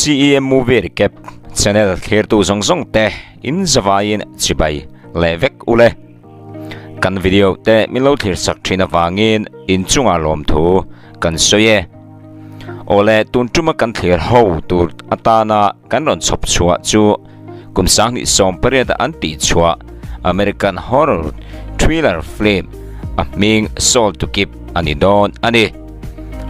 CEM Movie Recap channel thlirtu zawng zawng te in zavaiin chibai leh vek ule. Kan video te min lo thlir sak thin avangin in chungah lawmthu kan sawi e. Awle tun tuma kan thlir ho tur atana kan rawn chhawp chhuah chu kum 2018 a an tih chhuah American horror thriller film a hming Soul to Keep a ni dawn a ni.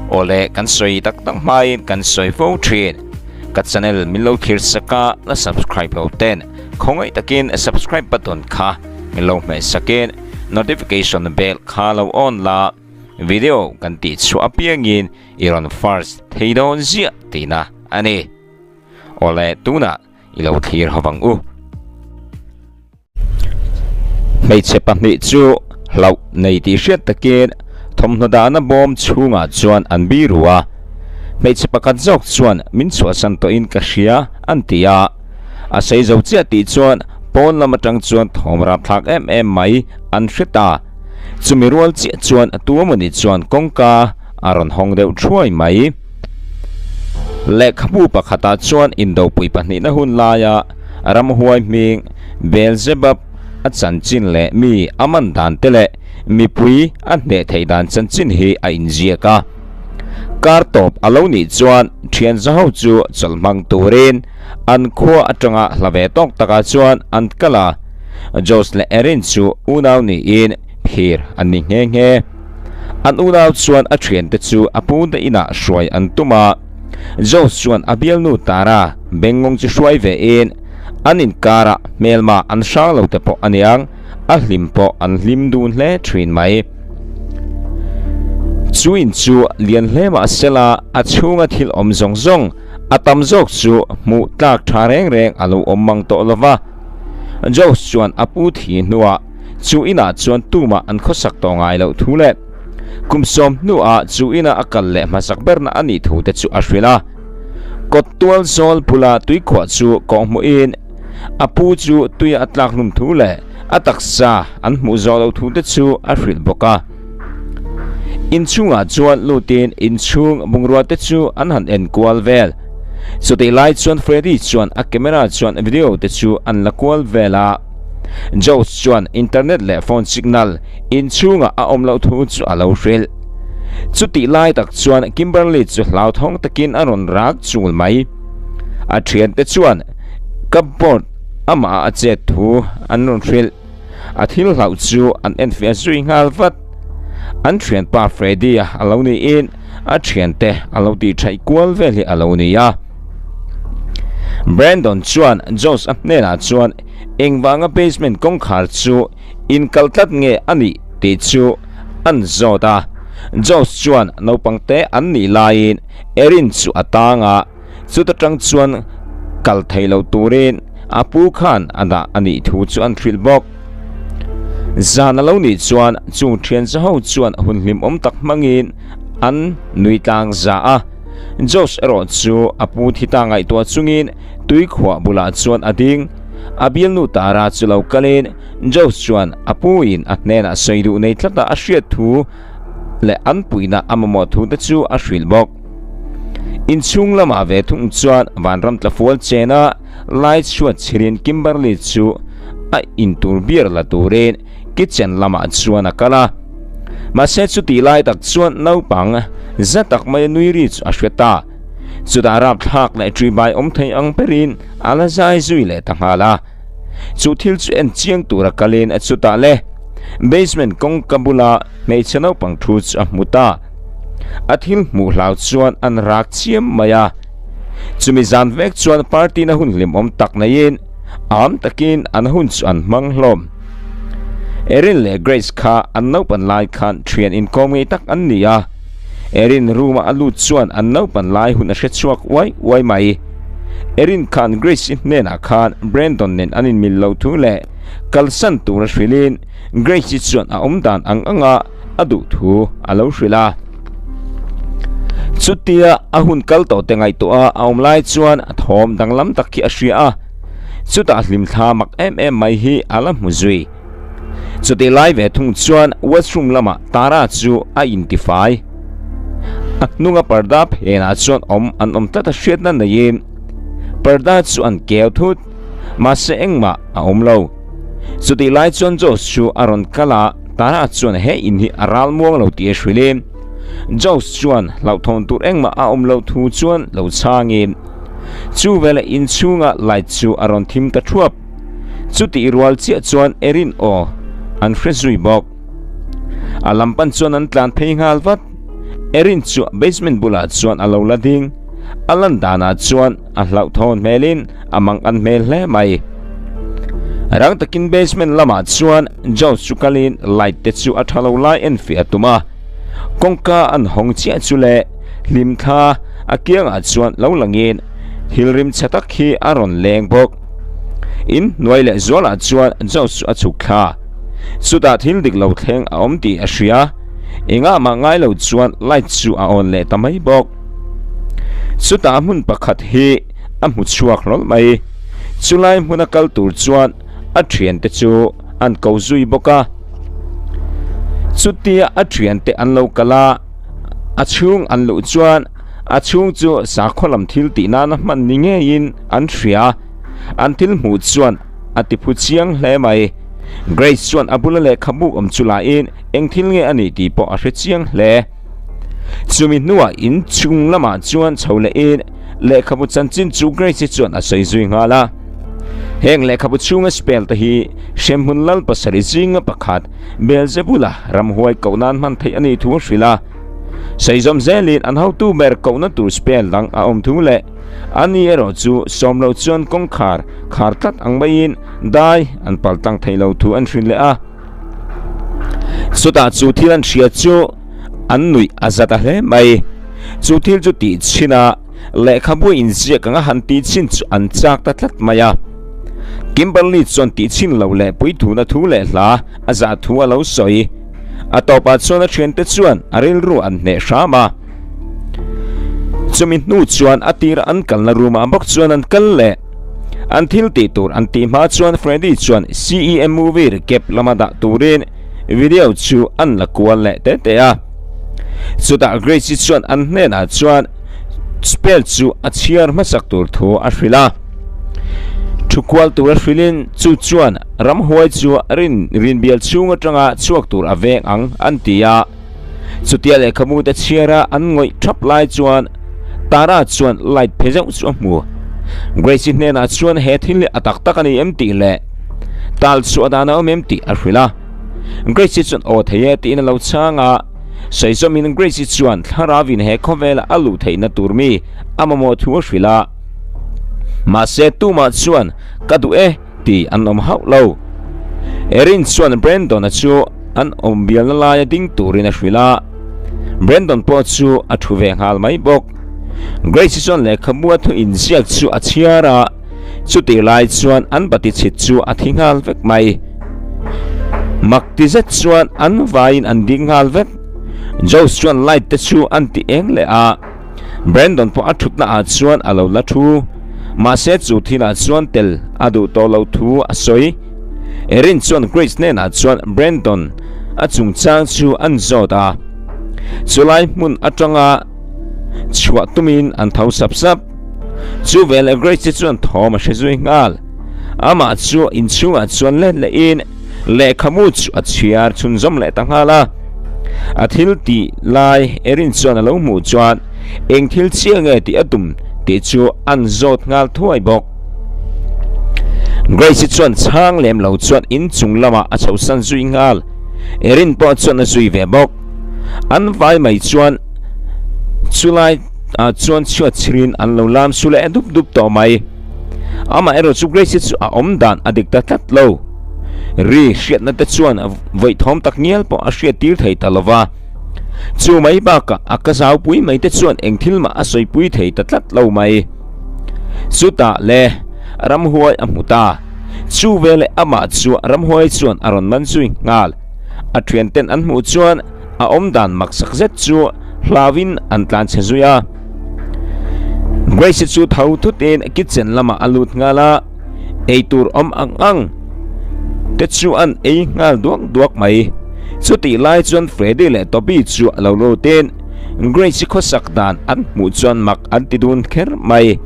Awle kan sawi tak tak hmain kan sawi fo thin. Ka channel min lo thlir sak a la subscribe lo ten khawngaih takin subscribe button kha min lo hmeh sakin notification bell kha lo on la. Video kan tih chhuah apiangin i rawn first thei dawn ziah tihna a ni. Awle tunah i lo thlir ho vang u. Hmeichhe pahnih chu hlauh nei tih hriat takin thawmhnaw dahna bawm chhungah chuan an biru a. Hmeichhe pakhat zawk chuan min chhuahsan tawhin ka hria an ti a. A sei zo chiah tih chuan pawn lam atang chuan thawm rapthlak em em mai an hre ta. Chumi rual chiah chuan tuamawni chuan kawngka a rawn hawng deuh thuai mai. Lehkhabu pakhatah chuan indopui pahnihna hun laia ramhuai hming Beelzebub a chanchin leh mi a man dan te leh mipui a hneh theih dan chanchin hi a inziak a. Kar tawp a lo nih chuan thian zaho chu chawlhmang turin an khua atanga hla ve tawk takah chuan an kal a. Josh leh Erin chu unau niin phir an ni nghe nghe. An unau chuan a thiante chu a pute inah hruai an tum a. Josh chuan a bialnu Tara bengngawng chu hruai ve in an inkarah hmelma an hrang lo te pawh a niang, a hlim pawh an hlim dun hle thin mai. Chu in chu lian hle mah sela a chhunga thil awm zawng zawng a tam zawk chu hmuh tlak tha reng reng a lo awm mang tawh lova. Josh chuan a pu thi hnuah chu inah chuan tumah an khawsak tawh ngai loh thu leh kum sawm hnuah chu ina a kal leh hmasak berna a nih thu te chu a hrilh a. Kawt tual zawl bula tuikhuah chu kawhhmuhin a pu chu tuia a tlak hlum thu leh a taksa an hmuh zawh loh thu te chu a hrilh bawk a. Inchhungah chuan lutin inchhung bungrua te chu an han enkual vel. Chutih lai chuan Freddy chuan a camera chuan video te chu an la kual vel a. Josh chuan internet leh phone signal inchhungah a awm loh thu chu a lo hrilh. Chutih lai tak chuan Kimberly chu hlauthawng takin a rawn rak chul mai. A thiante chuan cupboard amah a chet thu an rawn hrilh. A thil hlauh chu an enfiah zui nghal vat. An thianpa Freddy a lo niin a thiante a lo tih thaih kual vel hi a lo ni a. Brandon chuan Josh a hnenah chuan engvanga basement kawngkhar chu inkal tlat nge a nih tih chu an zawt a. Josh chuan naupang te an nih laiin Erin chu a tang a. Chuta tang chuan kal thei lo turin a pu khan a dah a nih thu chu an hrilh bawk. Zan a lo nih chuan chung thian za ho chuan hun hlimawm tak hmangin an nui tlang za a. Josh erawh chu a pu thi ta ngaihtuah chungin tuikhuah bulah chuan a ding. A bialnu Tara chu lo kalin Josh chuan a pu in a hnenah sawi duh nei tlata a hriat thu leh an puihna a mamawh thu te chu a hrilh bawk. Inchhung lamah ve thung chuan vanram tlafual chena lai chhuat chhirin Kimberly chu a intur beer la turin kitchen lamah chuan a kal a. Mahse chutih lai tak chuan naupang za tak mai nui ri chu a hre ta. Chutah rapthlak leh ṭibai awm thei ang berin a la zai zui leh ta nghal a. Chu thil chu en chiang tura kalin chutah le basement kawngka bula hmeichhe naupang thu chu a hmu ta. A thil hmuh hlau chuan an rak chiam mai a. Chumi zan vek chuan party na hun hlimawm tak neiin am takin an hun chu an hmang hlawm. Erin leh Grace kha an naupan lai khan thian inkawm ngei tak an ni a. Erin room a a lut chuan an naupan lai hun a hre chhuak uai uai mai. Erin khan Grace-i hnenah khan Brandon nen an inmil lo thu leh kalsan tur a hrilhin Grace-i chuan a awm dan ang anga a duh thu a lo hrilh a. Chutia a hun kal tawh te ngaihtuah a awm lai chuan a thawm danglam tak hi a hria a, chutah hlimthla mak em em mai hi a la hmu zui. Chutih lai ve thung chuan washroom lamah Tara chu a intifai. A hnunga parda phenah chuan awm an awm tlat a hriatna neiin. Parda chu an keu thut. Mahse engmah a awm lo. Chutih lai chuan Josh chu a rawn kal a, Tara chuan he in hi a ral muang lo tih a hrilh i, Josh chuan hlauhthawn tur engmah a awm loh thu chuan lo chhangin chu veleh inchhunga light chu a rawn thim ta thuap. Chutih rual chiah chuan Erin aw an hre zui bawk. A lam pan chuan an tlan phei nghal vat. Erin chu basement bulah chuan a lo la ding. A lan danah chuan a hlauhthawn hmelin a mang an hmel hle mai. Rang takin basement lamah chuan Josh chu kalin light te chu a tha lo lai en fiah a tum a. Kawngka an hawng chiah chu le hlim thla a kiangah chuan lo langin thil rim chhe tak hi a rawn leng bawk. In hnuai leh zualah chuan Josh chu a chhuk thla. Chutah thil dik lo thleng a awm tih a hria. Engah mah ngai lo chuan light chu a on leh ta mai bawk. Chutah hmun pakhat hi a hmu chhuak hlawl mai. Chulai hmuna kal tur chuan a thiante chu an ko zui bawk a. Chutia a thiante an lo kal a, a chhung an luh chuan a chhung chu sakhaw lam thil tih nana hman ni ngeiin an hria. An thil hmuh chuan a ti phu chiang hle mai. Grace chuan a bula lehkhabuk awm chu lahin eng thil nge a nih tih pawh a hre chiang hle. Chumi hnuah in chung lamah chuan chho lehin lehkhabu chanchin chu Grace-i chuan a sawi zui nghal a. Heng lehkhabu chhunga spell te hi hremhmun lal pasarih zinga pakhat Beelzebula ramhuai koh nan hman theih a nih thu a hrilh a. Sawi zawm zelin an hotu ber kohna tur spell dang a awm thu leh ani erawh chu sawm loh chuan kawngkhar khar tlat ang maiin dai an pal tlang thei lo thu an hrilh leh a. Chutah chu thil an hria chu an nuih a za ta hle mai. Chu thil chu tih chhin a, lehkhabu inziak anga han tih chhin chu an chak ta tlat mai a. Kimberly chuan tih chhin loh leh puithuna thu leh hla a zah thu a lo sawi. A tawpah chuan a thiante chuan a rilru an hneh hram a. Chumi hnu chuan a tira an kalna room ah bawk chuan an kal leh. An thil tih tur an tih hma chuan Freddy chuan CEM movie recap lama dah turin video chu an la kual leh te te a. Chutah Grace-i chuan an hnenah chuan spell chu a chhiar hmasak tur thu a hrilh a. Thu kual tur a hrilhin chu chuan ramhuai chu rin rinbial chhung atanga chhuak tur a veng ang an ti a. Chutia lehkhabu te chhiara an ngawih thap lai chuan Tara chuan light phe zeuh chu a hmu. Grace-i hnenah chuan he thil hi a tak tak a ni em tih leh tal chhuah dan a awm em tih a hrilh a. Grace-i chuan aw thei e tiin a lo chhang a. Sawi zawmin Grace-i chuan thlarauin he khawvela a luh theihna tur mi a mamawh thu a hrilh a. Mahse tumah chuan ka duh e. Tih an awm hauh lo. Erin chuan Brandon-a chu an awm bialna laia ding turin a hrilh a, Brandon pawh chu a thu ve nghal mai bawk. Grace-i chuan lehkhabu a thu inziak chu a chhiar a, chutih lai chuan an bati chhit chu a thi nghal vek mai. Mak ti zet chuan an vaiin an ding nghal vek. Josh chuan light te chu an ti eng leh a. Brandon pawh a thutna ah chuan a lo la thu. Mahse chu thil ah chuan tel a duh tawh lo thu a sawi. Erin chuan Grace hnenah chuan Brandon a chungchang chu an zawt a. Chulai hmun atanga chhuah tumin an tho sap sap. Chu veleh Grace chuan thawm a hre zui nghal. Amah chu inchhungah chuan let lehin Lehkhamu chu a chhiar chhunzawm leh ta nghal a. A thil tih lai Erin chuan a lo hmuh chuan eng thil chiah nge tih a tum tih chu an zawt nghal thuai bawk. Grace-i chuan chhang lem lo chuan inchung lamah a chhosan zui nghal. Erin pawh chuan a zui ve bawk. An vai mai chuan chulai ah chuan chhuat chhirin an lo lam su leh dup dup tawh mai. Amaherawh chu Grace-i chu a awm dan a dik ta tlat lo. Ri hriatna te chuan vawi thawm tak ngial pawh a hriat tir thei ta lo va. Chu mai bakah a ka zaupui mai te chuan eng thil mah a sawipui thei ta tlat lo mai. Chutah le ramhuai a hmu ta. Chu veleh amah chu ramhuai chuan a rawn man zui nghal. A thianten an hmuh chuan A awm dan maksak zet chu hlauin an tlan chhe zui a. Grace chu tho thutin kitchen lamah a lut nghal a, eitur awm ang ang te chu an ei nghal duak duak mai. Chutih lai chuan Freddy leh Toby chu a lo lutin Grace khawsak dan an hmuh chuan mak an ti dun kher mai.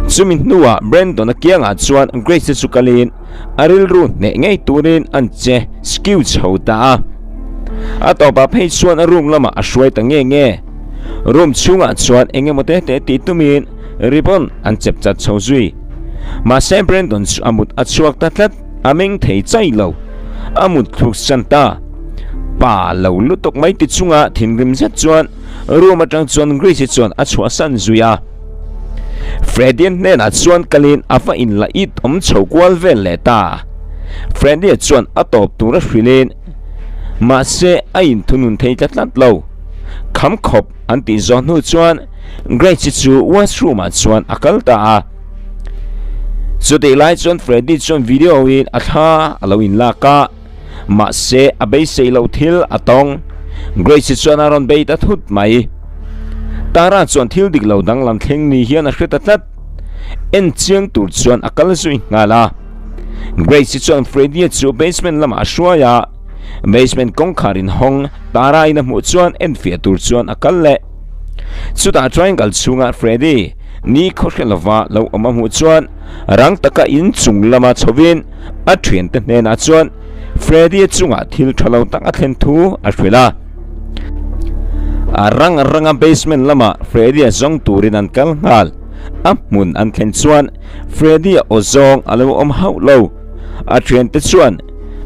Chumi hnuah Brandon-a kiangah chuan Grace-i chu kalin a rilru hneh ngei turin an che skew chho ta a. A tawpah phei chuan a room lamah a hruai ta nge nge. Room chhungah chuan eng emaw te te tih tumin ribbon an chep chat chho zui. Mahse Brandon chu a mut a chhuak ta tlat, a meng thei chai lo. A mut thluk san ta. Pa lo lutuk mai ti chunga thinrim zet chuan room atang chuan Grace-i chuan a chhuahsan zui a. Freddy-a hnenah chuan kalin a va inla it awm chho kual vel leh ta. Freddy-a chuan a tawp tur a hrilhin, mahse a inthunun thei tlat tlat lo. Kham khawp an tih zawh hnu chuan Grace-i chu washroom-ah chuan a kal ta a. Chutih lai chuan Freddy chuan video-in a thla a lo inlak a. Mahse, a beisei loh thil a tawng. Grace-i chuan a rawn bei ta thut mai. Tara chuan thil dik lo danglam thleng ni hian a hre ta tlat. En chiang tur chuan a kal zui nghal a. Grace-i chuan Freddy-a chu basement lamah a hruai a. Basement kawngkhar inhawng Tara-in a hmuh chuan enfiah tur chuan a kal leh. Chutah triangle chhunga Freddy ni khawhre lova lo awm a hmuh chuan rang taka inchung lama chhovin a thiante hnenah chuan Freddy-a chungah thil tha lo tak a thlen thu a hrilh a. A rang ranga basement lamah Freddy-a zawng turin an kal nghal. A hmun an thlen chuan Freddy-a aw zawng a lo awm hauh lo. A thiante chuan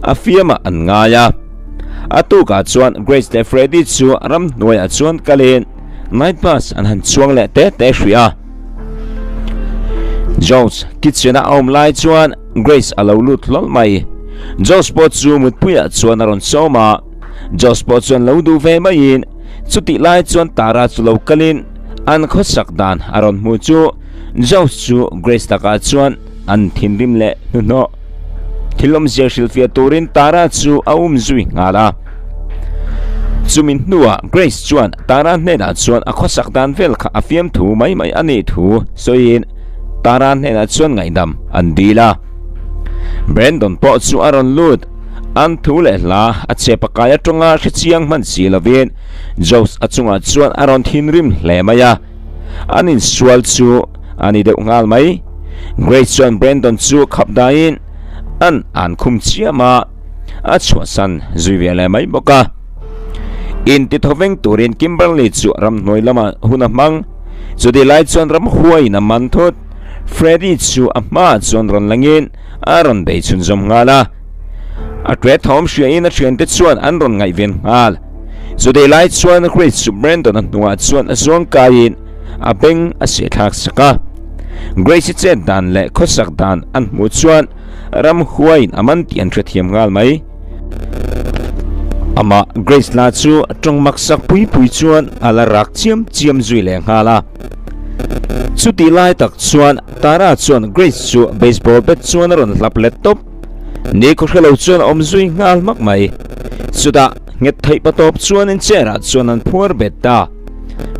a fiamah an ngai a. A tukah chuan Grace leh Freddy chu ramhnuaiah chuan kalin night bus an han chuang leh te te hrih a. Jones kitchen-a a awm lai chuan Grace a lo lut hlawl mai. Jones pawh chu mutpuiah chuan a rawn sawm a, Jones pawh chuan lo duh ve maiin chutih lai chuan Tara chu lo kalin an khawsak dan a rawn hmu chu Jones chu Grace lakah chuan an thinrim leh hnuhnawh. Thil awmzia hrilhfiah turin Tara chu a um zui nghal a. Chumi hnuah Grace chuan Tara hnenah chuan a khawsak dan vel kha a fiamthu mai mai a nih thu sawiin Tara hnenah chuan ngaihdam an dil a. Brandon pawh chu a rawn lut. An thu leh hla a che pakai atanga hre chiang hman si lovin Josh a chungah chuan a rawn thinrim hle mai a. An insual chu a ni deuh nghal mai. Grace chuan Brandon chu khap daiin an an khum chiam a, a chhuahsan zui ve leh mai bawk a. Inti thaw veng turin Kimberly chu ramhnuai lamah hun a hmang. Chutih lai chuan ramhuaiin a man thut. Freddy chu a hmaah chuan rawn langin a rawn bei chhunzawm nghal a. A ṭe thawm hriain a ṭhiante chuan an rawn ngaihven nghal. Chutih lai chuan Grace chu Brandon-a hnungah chuan a zuang kaiin a beng a siahthlak sak a. Grace-i chet dan leh khawsak dan an hmuh chuan ramhuaiin a man tih an hrethiam nghal mai. Amah Grace la chu tawng maksak pui pui chuan a la rak chiam chiam zui leh nghal a. Chutih lai tak chuan Tara chuan Grace chu baseball bat chuan a rawn hlap let tawp. Ni khaw hrelo chuan a awm zui nghal hmak mai. Chutah nghet theih patawp chuanin chair ah chuan an phuar bet ta.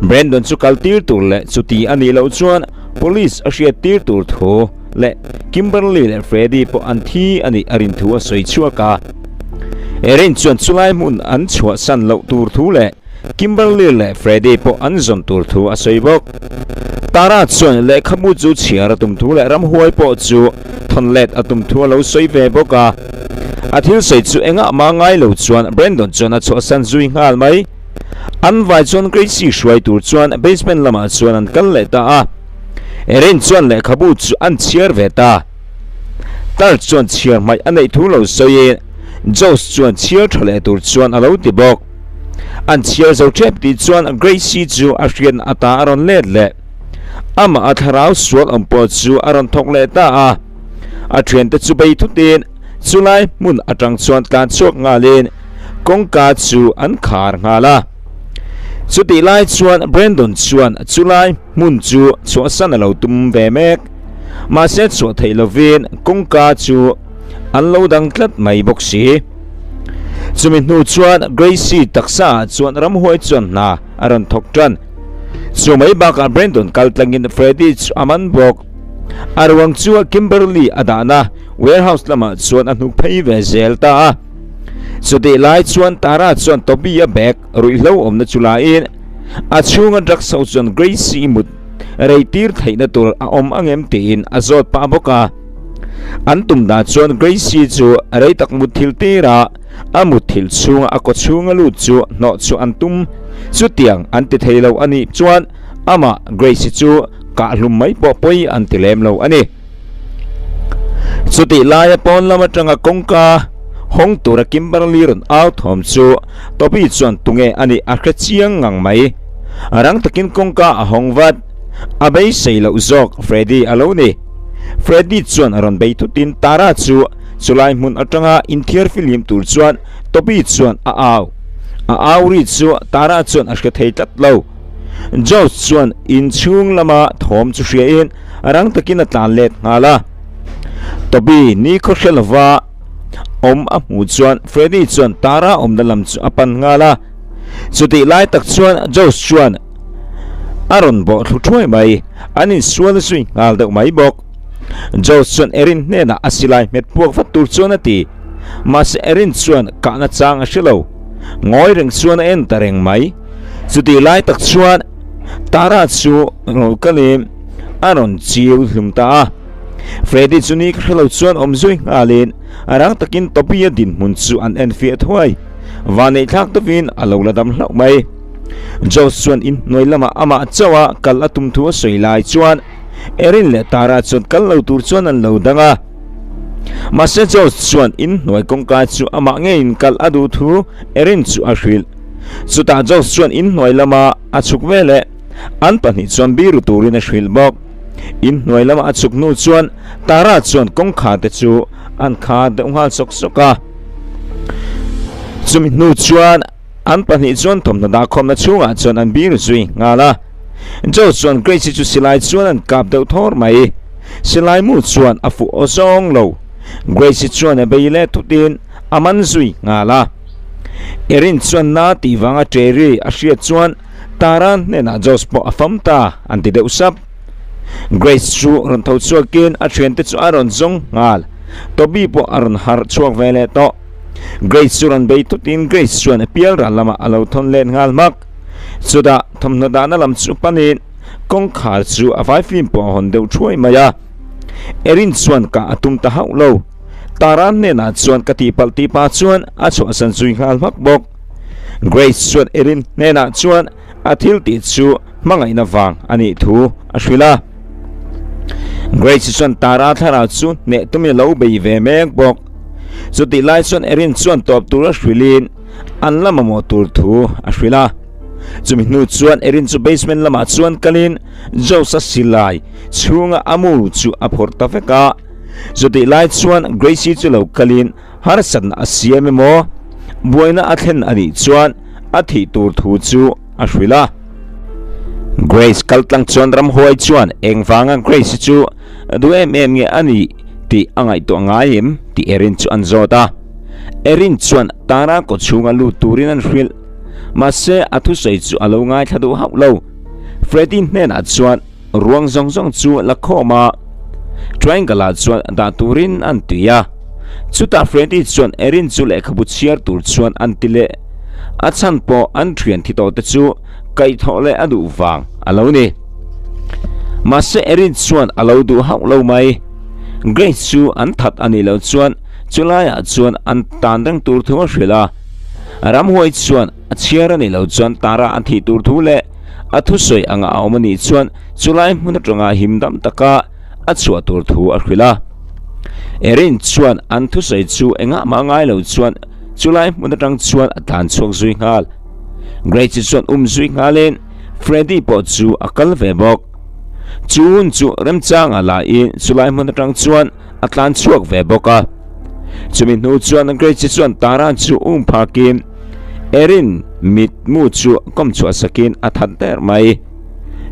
Brandon chu kal tir tur leh chuti a nih loh chuan police a hriat tir tur thu leh Kimberly leh Freddy pawh an thi a nih a rin thu a sawi chhuak a. Erin chuan chulai hmun an chhuahsan loh tur thu leh Kimberly leh Freddy pawh an zawn tur thu a sawi bawk. Tara chuan lehkhabu chu chhiar a tum thu leh ramhuai pawh chu thawn let a tum thu a lo sawi ve bawk a. A thil sawi chu engah mah ngai lo chuan Brandon chuan a chhuahsan zui nghal mai. An vai chuan Gracie hruai tur chuan basement lamah chuan an kal leh ta a. Erin chuan lehkhabu chu an chhiar ve ta. Tar chuan chhiar hmaih a neih thu lo sawiin Josh chuan chhiar tha leh tur chuan a lo ti bawk. An chhiar zo tep tih chuan Gracie chu a hriatna ata a rawn let leh. Amah a thlarau sual awm pawh chu a rawn thawk leh ta a. A thiante chu bei thutin chulai hmun atang chuan tlan chhuak nghalin kawngka chu an khar nghal a. Chutih lai chuan Brandon chuan chulai hmun chu chhuahsan a lo tum ve mek. Mahse chhuah theih lovin kawngka chu an lo dang tlat mai bawk si. Chumi hnu chuan Gracie taksa ah chuan ramhuai chuan hna a rawn thawk tan. Chu mai bakah Brandon kal tlangin Freddy chu a man bawk. A ruang chu Kimberly a dahna warehouse lamah chuan a hnuk phei ve zel ta a. Chutih lai chuan Tara chuan Toby-a bag ruihhlo awmna chu lain a chhunga drugs ho chuan Gracie mut. rei tir theihna tur a awm angem tiin a zawt pah bawk a. An tum dan chuan Gracie chu rei tak mutthilh tir a, a mutthilh chhunga a kaw chhunga lut chu hnawh chhuah an tum. Chutiang an ti thei lo a nih chuan amah Gracie chu kah hlum mai pawh pawi an ti lem lo a ni. Chutih laia pawn lam atanga kawngka hawng tura Kimberly rawn au thawm chu Toby chuan tunge a nih a hre chiang ngang mai. Rang takin kawngka a hawng vat. A beisei loh zawk Freddy a lo ni. Freddy chuan a rawn bei thutin Tara chu chulai hmun atanga inthiar fihlim tur chuan Toby chuan a au. A au ri chu Tara chuan a hre thei tlat lo. Josh chuan inchhung lama thawm chu hriain rang takin a tlan let nghal a. Toby ni khaw hre lova awm a hmuh chuan Freddy chuan Tara awmna lam chu a pan nghal a. Chutih lai tak chuan Josh chuan a rawn bawh thlu thuai mai, an insual zui nghal deuh mai bawk. Josh chuan Erin hnenah a silai hmet puak vat tur chuan a ti. Mahse Erin chuan kahna chang a hre lo. Ngawi reng chuan a en ta reng mai. Chutih lai tak chuan Tara chu rawn kalin a rawn chiu hlum ta a. Freddy chu ni ka hre lo chuan awm zui nghalin a rang takin Toby-a dinhmun chu an en fiah thuai. Vanneih thlak deuhin a lo la dam hlauh mai. Josh chuan inhnuai lamah amah chauh a kal a tum thu a sawi lai chuan Erin leh Tara chuan kal lo tur chuan an lo dang a. Mahse Josh chuan inhnuai kawngka chu amah ngeiin kal a duh thu Erin chu a hrilh. Chutah Josh chuan inhnuai lama a chhuk veleh an pahnih chuan biru turin a hrilh bawk. Inhnuai lama a chhuk hnu chuan Tara chuan kawngkhar te chu an khar deuh nghal sawk sawk a. Chumi hnu chuan an pahnih chuan thawmhnaw dahkhawmna chhungah chuan an biru zui nghal a. Joe chuan Grace-i chu silai chuan an kap deuh thawr mai. Silai mu chuan a fuh aw zawng lo. Grace-i chuan a bei leh thutin a man zui nghal a. Erin chuan na tih vanga Terry a hriat chuan Tara hnenah Josh pawh a fam ta an ti deuh sap. Grace chu rawn tho chhuakin a thiante chu a rawn zawng nghal. Toby pawh a rawn harh chhuak ve leh tawh. Grace chu rawn bei thutin Grace chuan a pial ral lamah a lo thawn let nghal hmak. Chutah thawmhnaw dahna lam chu panin kawngkhar chu a vaifim pawh a hawn deuh thuai mai a. Erin chuan kah a tum ta hauh lo. Tara hnenah chuan ka tihpalh tih pah chuan a chhuahsan zui nghal hmak bawk. Grace chuan Erin hnenah chuan a thil tih chu hmangaihna vang a nih thu a hrilh a. Grace chuan Tara thlarau chu hneh tumin a lo bei ve mek bawk. Chutih lai chuan Erin chuan tawp tur a hrilhin an la mamawh tur thu a hrilh a. Chumi hnu chuan Erin chu basement lamah chuan kalin Josh-a silai chhunga a mu chu a phawrh ta vek a. Chutih lai chuan Gracie chu lo kalin harsatna a siam emaw buaina a thlen a nih chuan a thih tur thu chu a hrilh a. Grace kal tlang chuan ramhuai chuan engvanga Grace chu duh em em nge a nih tih a ngaihtuah ngai em tih Erin chu an zawt a. Erin chuan Tara kaw chhunga lut turin an hrilh. Mahse a thusawi chu a lo ngaithla duh hauh lo. Freddy hnenah chuan Ruang zawng zawng chu la khawm a, triangle ah chuan dah turin an tui a. Chutah Freddy chuan Erin chu lehkhabu chhiar tur chuan an ti leh. A chhan pawh an thian thi tawh te chu kaihthawh leh a duh vang a lo ni. Mahse Erin chuan a lo duh hauh lo mai. Grace chu an that a nih loh chuan chulaiah chuan an tan reng tur thu a hrilh a. Ramhuai chuan A chhiar a nih loh chuan Tara a thih tur thu leh a thusawi anga a awm a nih chuan chulai hmun atanga him dam taka a chhuah tur thu a hrilh a. Erin chuan an thusawi chu engah mah ngai lo chuan chulai hmun atang chuan a tlan chhuak zui nghal. Grace chuan um zui nghalin Freddy pawh chu a kal ve bawk. Chu hun chu remchanga lahin chulai hmun atang chuan a tlan chhuak ve bawk a. Chumi hnu chuan Grace chuan Tara chu um phakin Erin mitmu chu kawm chhuah sakin a that der mai.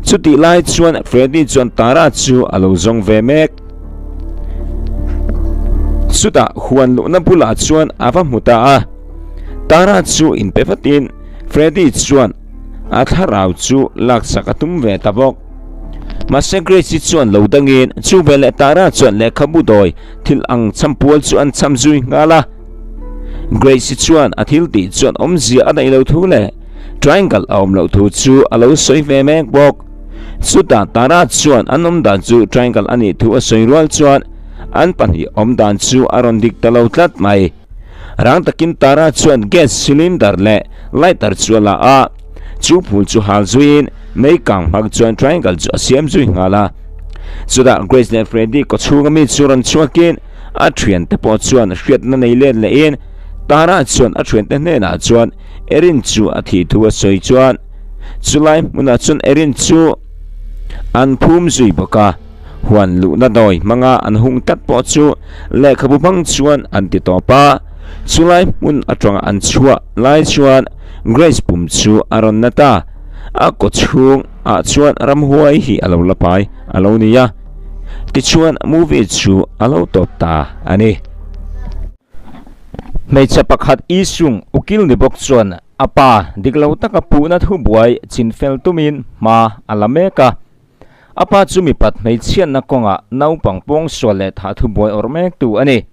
Chutih lai chuan Freddy chuan Tara chu a lo zawng ve mek. Chutah huan luhna bulah chuan a va hmu ta a. Tara chu inpe vatin Freddy chuan a thlarau chu laksak a tum ve ta bawk. Mahse Grace-i chuan lo dangin chu veleh Tara chuan lehkhabu dawi thil ang cham pual chu an cham zui nghal a. Grace-i chuan a thil tih chuan awmzia a neih lo thu leh triangle a awm loh thu chu a lo sawi ve mek bawk. Chutah Tara chuan an awmdan chu triangle a nih thu a sawi rual chuan an pahnih awmdan chu a rawn dik ta lo tlat mai. Rang takin Tara chuan gas cylinder leh lighter chu a la a, chu phul chu hal zuiin mei kang hmang chuan triangle chu a siam zui nghal a. Chutah Grace leh Freddy kawchhunga mi chu rawn chhuakin a thiante pawh chuan hriatna nei let lehin Tara chuan a thiante hnenah chuan Erin chu a thih thu a sawi chuan chulai hmunah chuan Erin chu an phum zui bawk a, huan luhna dawi hmanga an hung tlat pawh chu lehkhabu hmang chuan an ti tawp a, chulai hmun atanga an chhuah lai chuan Grace pum chu a rawn na ta, a kaw chhung ah chuan ramhuai hi a lo la pai a lo ni a, tichuan movie chu a lo tawp ta a ni. Hmeichhe pakhat Isung ukil ni bawk chuan a pa dik lo taka puhna thubuai chinfel tumin hma a la mek a. A pa chu mipat hmeichhiatna kawngah naupang pawngsual leh thah thubuai awrh mektu a ni.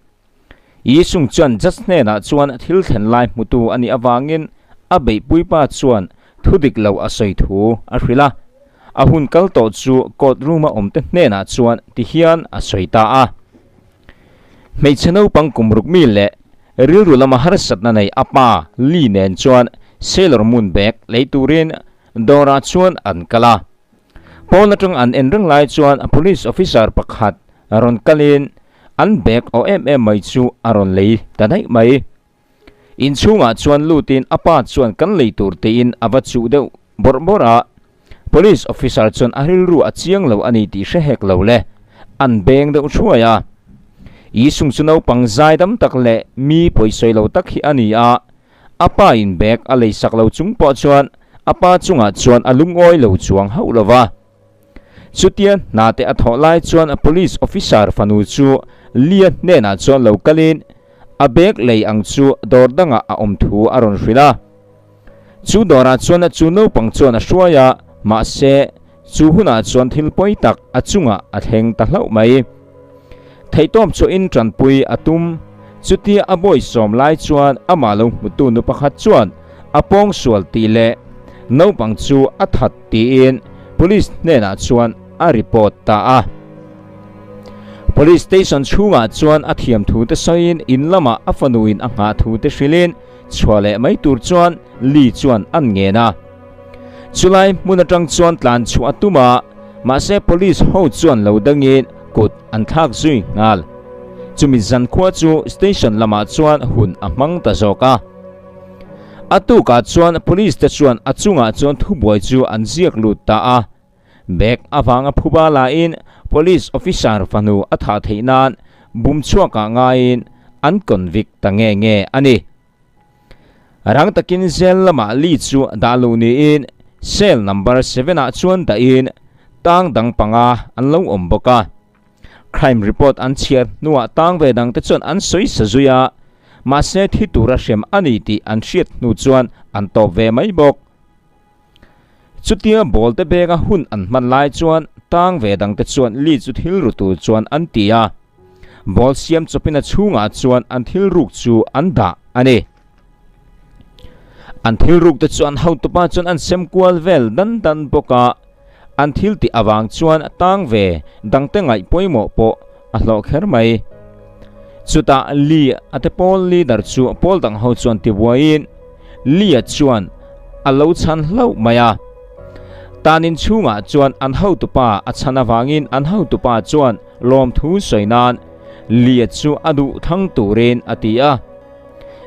Isung chuan judge hnenah chuan thil thlen lai hmutu a nih avangin a beihpui pa chuan thu dik lo a sawi thu a hrilh a. A hun kal tawh chu court room-a awmte hnenah chuan tihian a sawi ta a. Hmeichhe naupang kum ruk mi leh rilru lama harsatna nei a pa Lee nen chuan Sailor Moon bag lei turin dawrah chuan an kal a. Pawn atang an en reng lai chuan police officer pakhat rawn kalin an bag aw em em mai chu a rawn lei ta daih mai. Inchhungah chuan lutin a pa chuan kan lei tur tiin a va chuh deuh bawrh bawrh a, Police officer chuan a rilru a chiang lo a ni tih hre hek lo le, an beng deuh thuai a. Isung chu naupang zai dam tak leh mi pawisawi lo tak hi a ni a, a pa in bag a lei sak lo chung pawh chuan a pa chungah chuan a lungawi lo chuang hauh lo va. Chutia hna te a thawh lai chuan police officer fanu chu Lia hnenah chuan lo kalin a bag lei ang chu dawr dangah a awm thu a rawn hrilh a. Chu dawrah chuan chu naupang chuan a hruai a, mahse chu hunah chuan thil pawi tak a chungah a thleng ta hlauh mai. Theihtawp chhuahin tanpui a tum. Chutia a bawi sawm lai chuan amah lo hmutu nu pakhat chuan a pawngsual tih leh naupang chu a that tiin police hnenah chuan a report ta a. Police station chhungah chuan a thiam thu te sawiin in lamah a fanuin a nghah thu te hrilhin chhuah leh mai tur chuan Lee chuan an ngen a. Chulai hmun atang chuan tlan chhuah a tum a, mahse police ho chuan lo dangin kut an thlak zui nghal. Chumi zankhua chu station lamah chuan hun a hmang ta zawk a. A tukah chuan police te chuan a chungah chuan thubuai chu an ziak lut ta a. Bag avanga phuba lain police officer fanu a thah theih nan bum chhuakah ngaiin an convict ta nge nge a ni. Rang takin jail lamah Lee chu dah luh niin cell number seven-ah chuan dahin tang dang panga an lo awm bawk a. Crime report an chhiar hnuah tang ve dangte chuan an sawi sa zui a, mahse thi tura hrem a ni tih an hriat hnu chuan an tawp ve mai bawk. Chutia ball te bag a hun an hman lai chuan tang ve dangte chuan Lee chu thil ru tur chuan an ti a, ball siam chawpin a chhungah chuan an thil ruk chu an dah a ni. An thil ruk te chu an hotupa chuan an sem kual vel dan dan bawk a, an thil tih avang chuan tang ve dangte ngaih pawimawh pawh a hlawh kher mai. Chutah Lee a te pawl leader chu pawl dang ho chuan tibuaiin Lee a chuan a lo chhan hlauh mai a. Tanin chhungah chuan an hotupa a chhan avangin an hotupa chuan lawmthu sawi nan Lee a chu a duh thlang turin a ti a.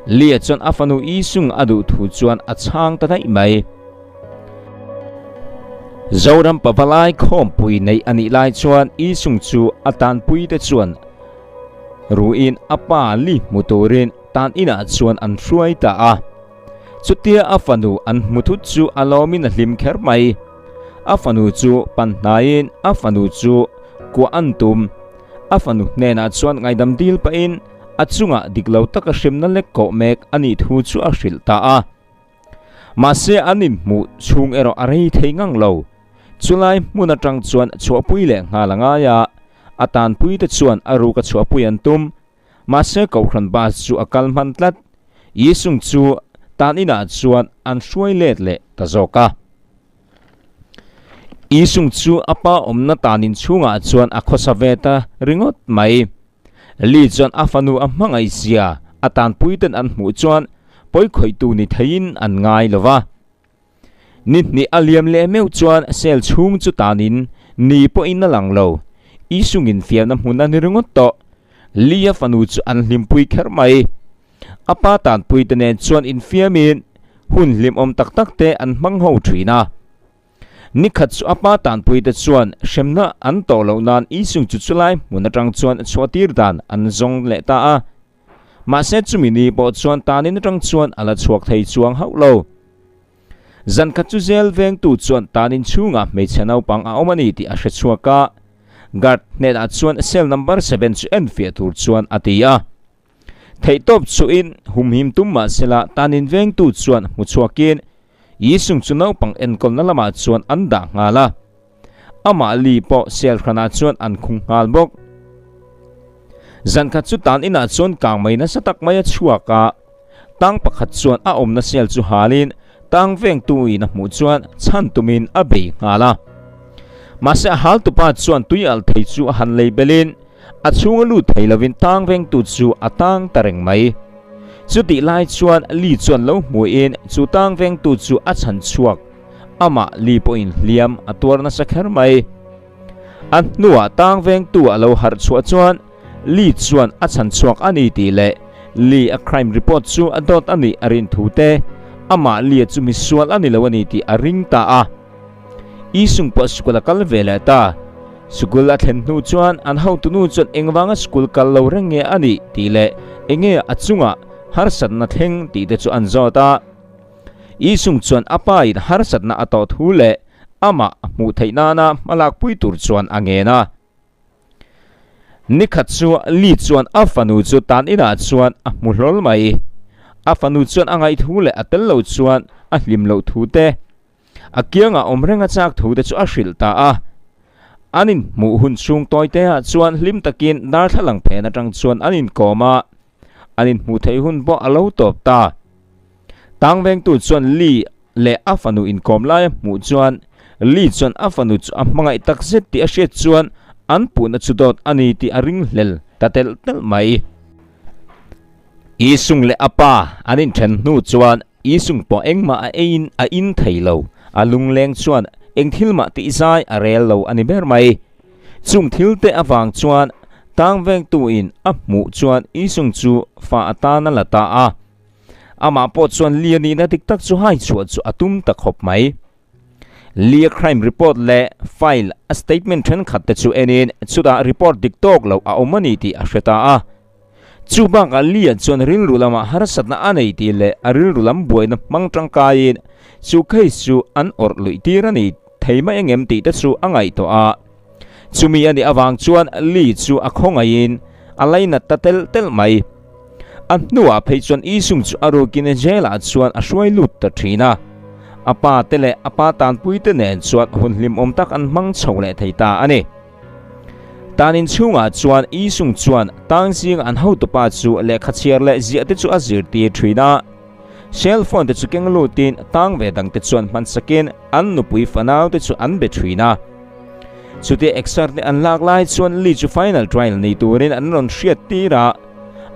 Lee a chuan a fanu Isung a duh thu chuan a chhang ta daih mai. Zoram pavalai khawmpui neih a nih lai chuan Isung chu a tanpui te chuan ruin a pa li hmu turin tan inah chuan an hruai ta a. Chutia a fanu an hmu thut chu a lawmin a hlim kher mai. A fanu chu pan hnaiin a fanu chu kuah an tum. A fanu hnenah chuan ngaidam dil pahin a chungah dik lo taka hremna lek kawh mek a nih thu chu a hrilh ta a. Mahse an inhmuh chhung erawh a rei thei ngang lo. Chulai hmun atang chuan chhuahpui leh nghal a ngai a, a tanpui te chuan a ruk a chhuahpui an tum. Mahse Kohhran bus chu a kal hman tlat. Yisung chu tan inah chuan an hruai let leh ta zawk a. Isung chu a pa awmna tanin chhungah chuan a khawsa ve ta ringawt mai. Li chuan a fanu a hmangaih zia a tanpuiten an hmuh chuan pawikhawihtu ni theiin an ngai lo va. Ni hnih a liam leh meuh chuan cell chhung chu tanin ni pawhin a lang lo. Isungin fiamna hmun a ni ringawt tawh. Li a fanu chu an hlimpui kher mai. A pa tanpuite nen chuan infiamin hun hlimawm tak tak te an hmang ho thin a. Ni khat chu a pa tanpuite chuan hremna an tawh loh nan Isung chu chulai hmun atang chuan chhuahtir dan an zawng leh ta a. Mahse chumi ni pawh chuan tanin atang chuan a la chhuak thei chuang hauh lo. Zan khat chu zel vengtu chuan tanin chhungah hmeichhe naupang a awm a ni tih a hre chhuak a. Guard hnenah chuan cell number seven chu enfiah tur chuan a ti a. Theihtawp chuhin humhim tum mah sela tanin vengtu chuan hmu chhuakin Yisung chu naupang enkawlna lamah chuan an dah nghal a. Amah Li pawh sel hranah chuan an khung nghal bawk. Zan khat chu tan inah chuan kang mai nasa tak mai a chhuak a. Tang pakhat chuan a awmna sel chu halin tang vengtu in a hmuh chuan chhan tumin a bei nghal a. Mahse a haltupa chuan tui alh thei chu a han lei belin A chhunga lut thei lovin tang vengtu chu a tang ta reng mai. Chutih lai chuan Li chuan lo hmuhin chu tang vengtu chu a chhan chhuak. Amah Li pawhin hliam a tuar nasa kher mai. A hnuah tang vengtu a lo harh chhuah chuan Li chuan a chhan chhuak a ni tih leh Li a crime report chu a dawt a nih a rin thu te, amah Li-a chu misual a ni lo a ni tih a ring ta a. Isung pawh school a kal ve leh ta. School a thlen hnu chuan an hotunu chuan engvanga school kal lo reng nge a nih tih leh enge a chungah harsatna thleng tih te chu an zawt a. Isung chuan a pa in harsatna a tawh thu leh amah a hmuh theih nana hmalakpui tur chuan a ngen a. Nikhat chu Li chuan a fanu chu tan inah chuan a hmu hlawl mai. A fanu chuan a ngaihthu leh a tel lo chuan a hlim loh thu te, A kiangah awm reng a chak thu te chu a hrilh ta a. An inhmuh hun chhung tawi te ah chuan hlim takin darthlalang phen atang chuan an inkawm a, an inhmuh theih hun pawh a lo tawp ta. Tang vengtu chuan Li leh a fanu inkawm lai a hmuh chuan Li chuan a fanu chu a hmangaih tak zet tih a hriat chuan an puhna chu dawt a ni tih a ringhlel ta telh telh mai. Isung leh a pa an inthen hnu chuan Isung pawh engmah a eiin a in thei lo, a lungleng chuan eng thil mah tih zai a rel lo a ni ber mai. Chung thil te avang chuan tang vengtu in a hmuh chuan Isung chu fa atan a la ta a. Amah pawh chuan Lia nihna dik tak chu hai chhuah chu a tum ta khawp mai. Lia crime report leh file a statement thenkhat te chu enin chutah report dik tawk lo a awm a ni tih a hre ta a. Chu bakah Lia chuan rilru lamah harsatna a nei tih leh a rilru lam buaina hmang tangkaiin chu case chu an awrh luih tir a ni thei mai angem tih te chu a ngaihtuah a. Chumi a nih avang chuan Li chu a khawngaihin a lainat ta telh telh mai. A hnuah phei chuan Isung chu a rukin jail ah chuan a hruai lut ta thin a. A pa te leh a pa tanpui te nen chuan hun hlimawm tak an hmang chho leh thei ta a ni. Tan in chhungah chuan Isung chuan tang zing an hotupa chu lehkha chhiar leh ziah te chu a zirtir thin a. Cell phone te chu keng lutin tang ve dang te chuan hmansakin an nupui fanau te chu an be thin a. Chutia exer te an lak lai chuan Lee chu final trial nei turin an rawn hriat tir a.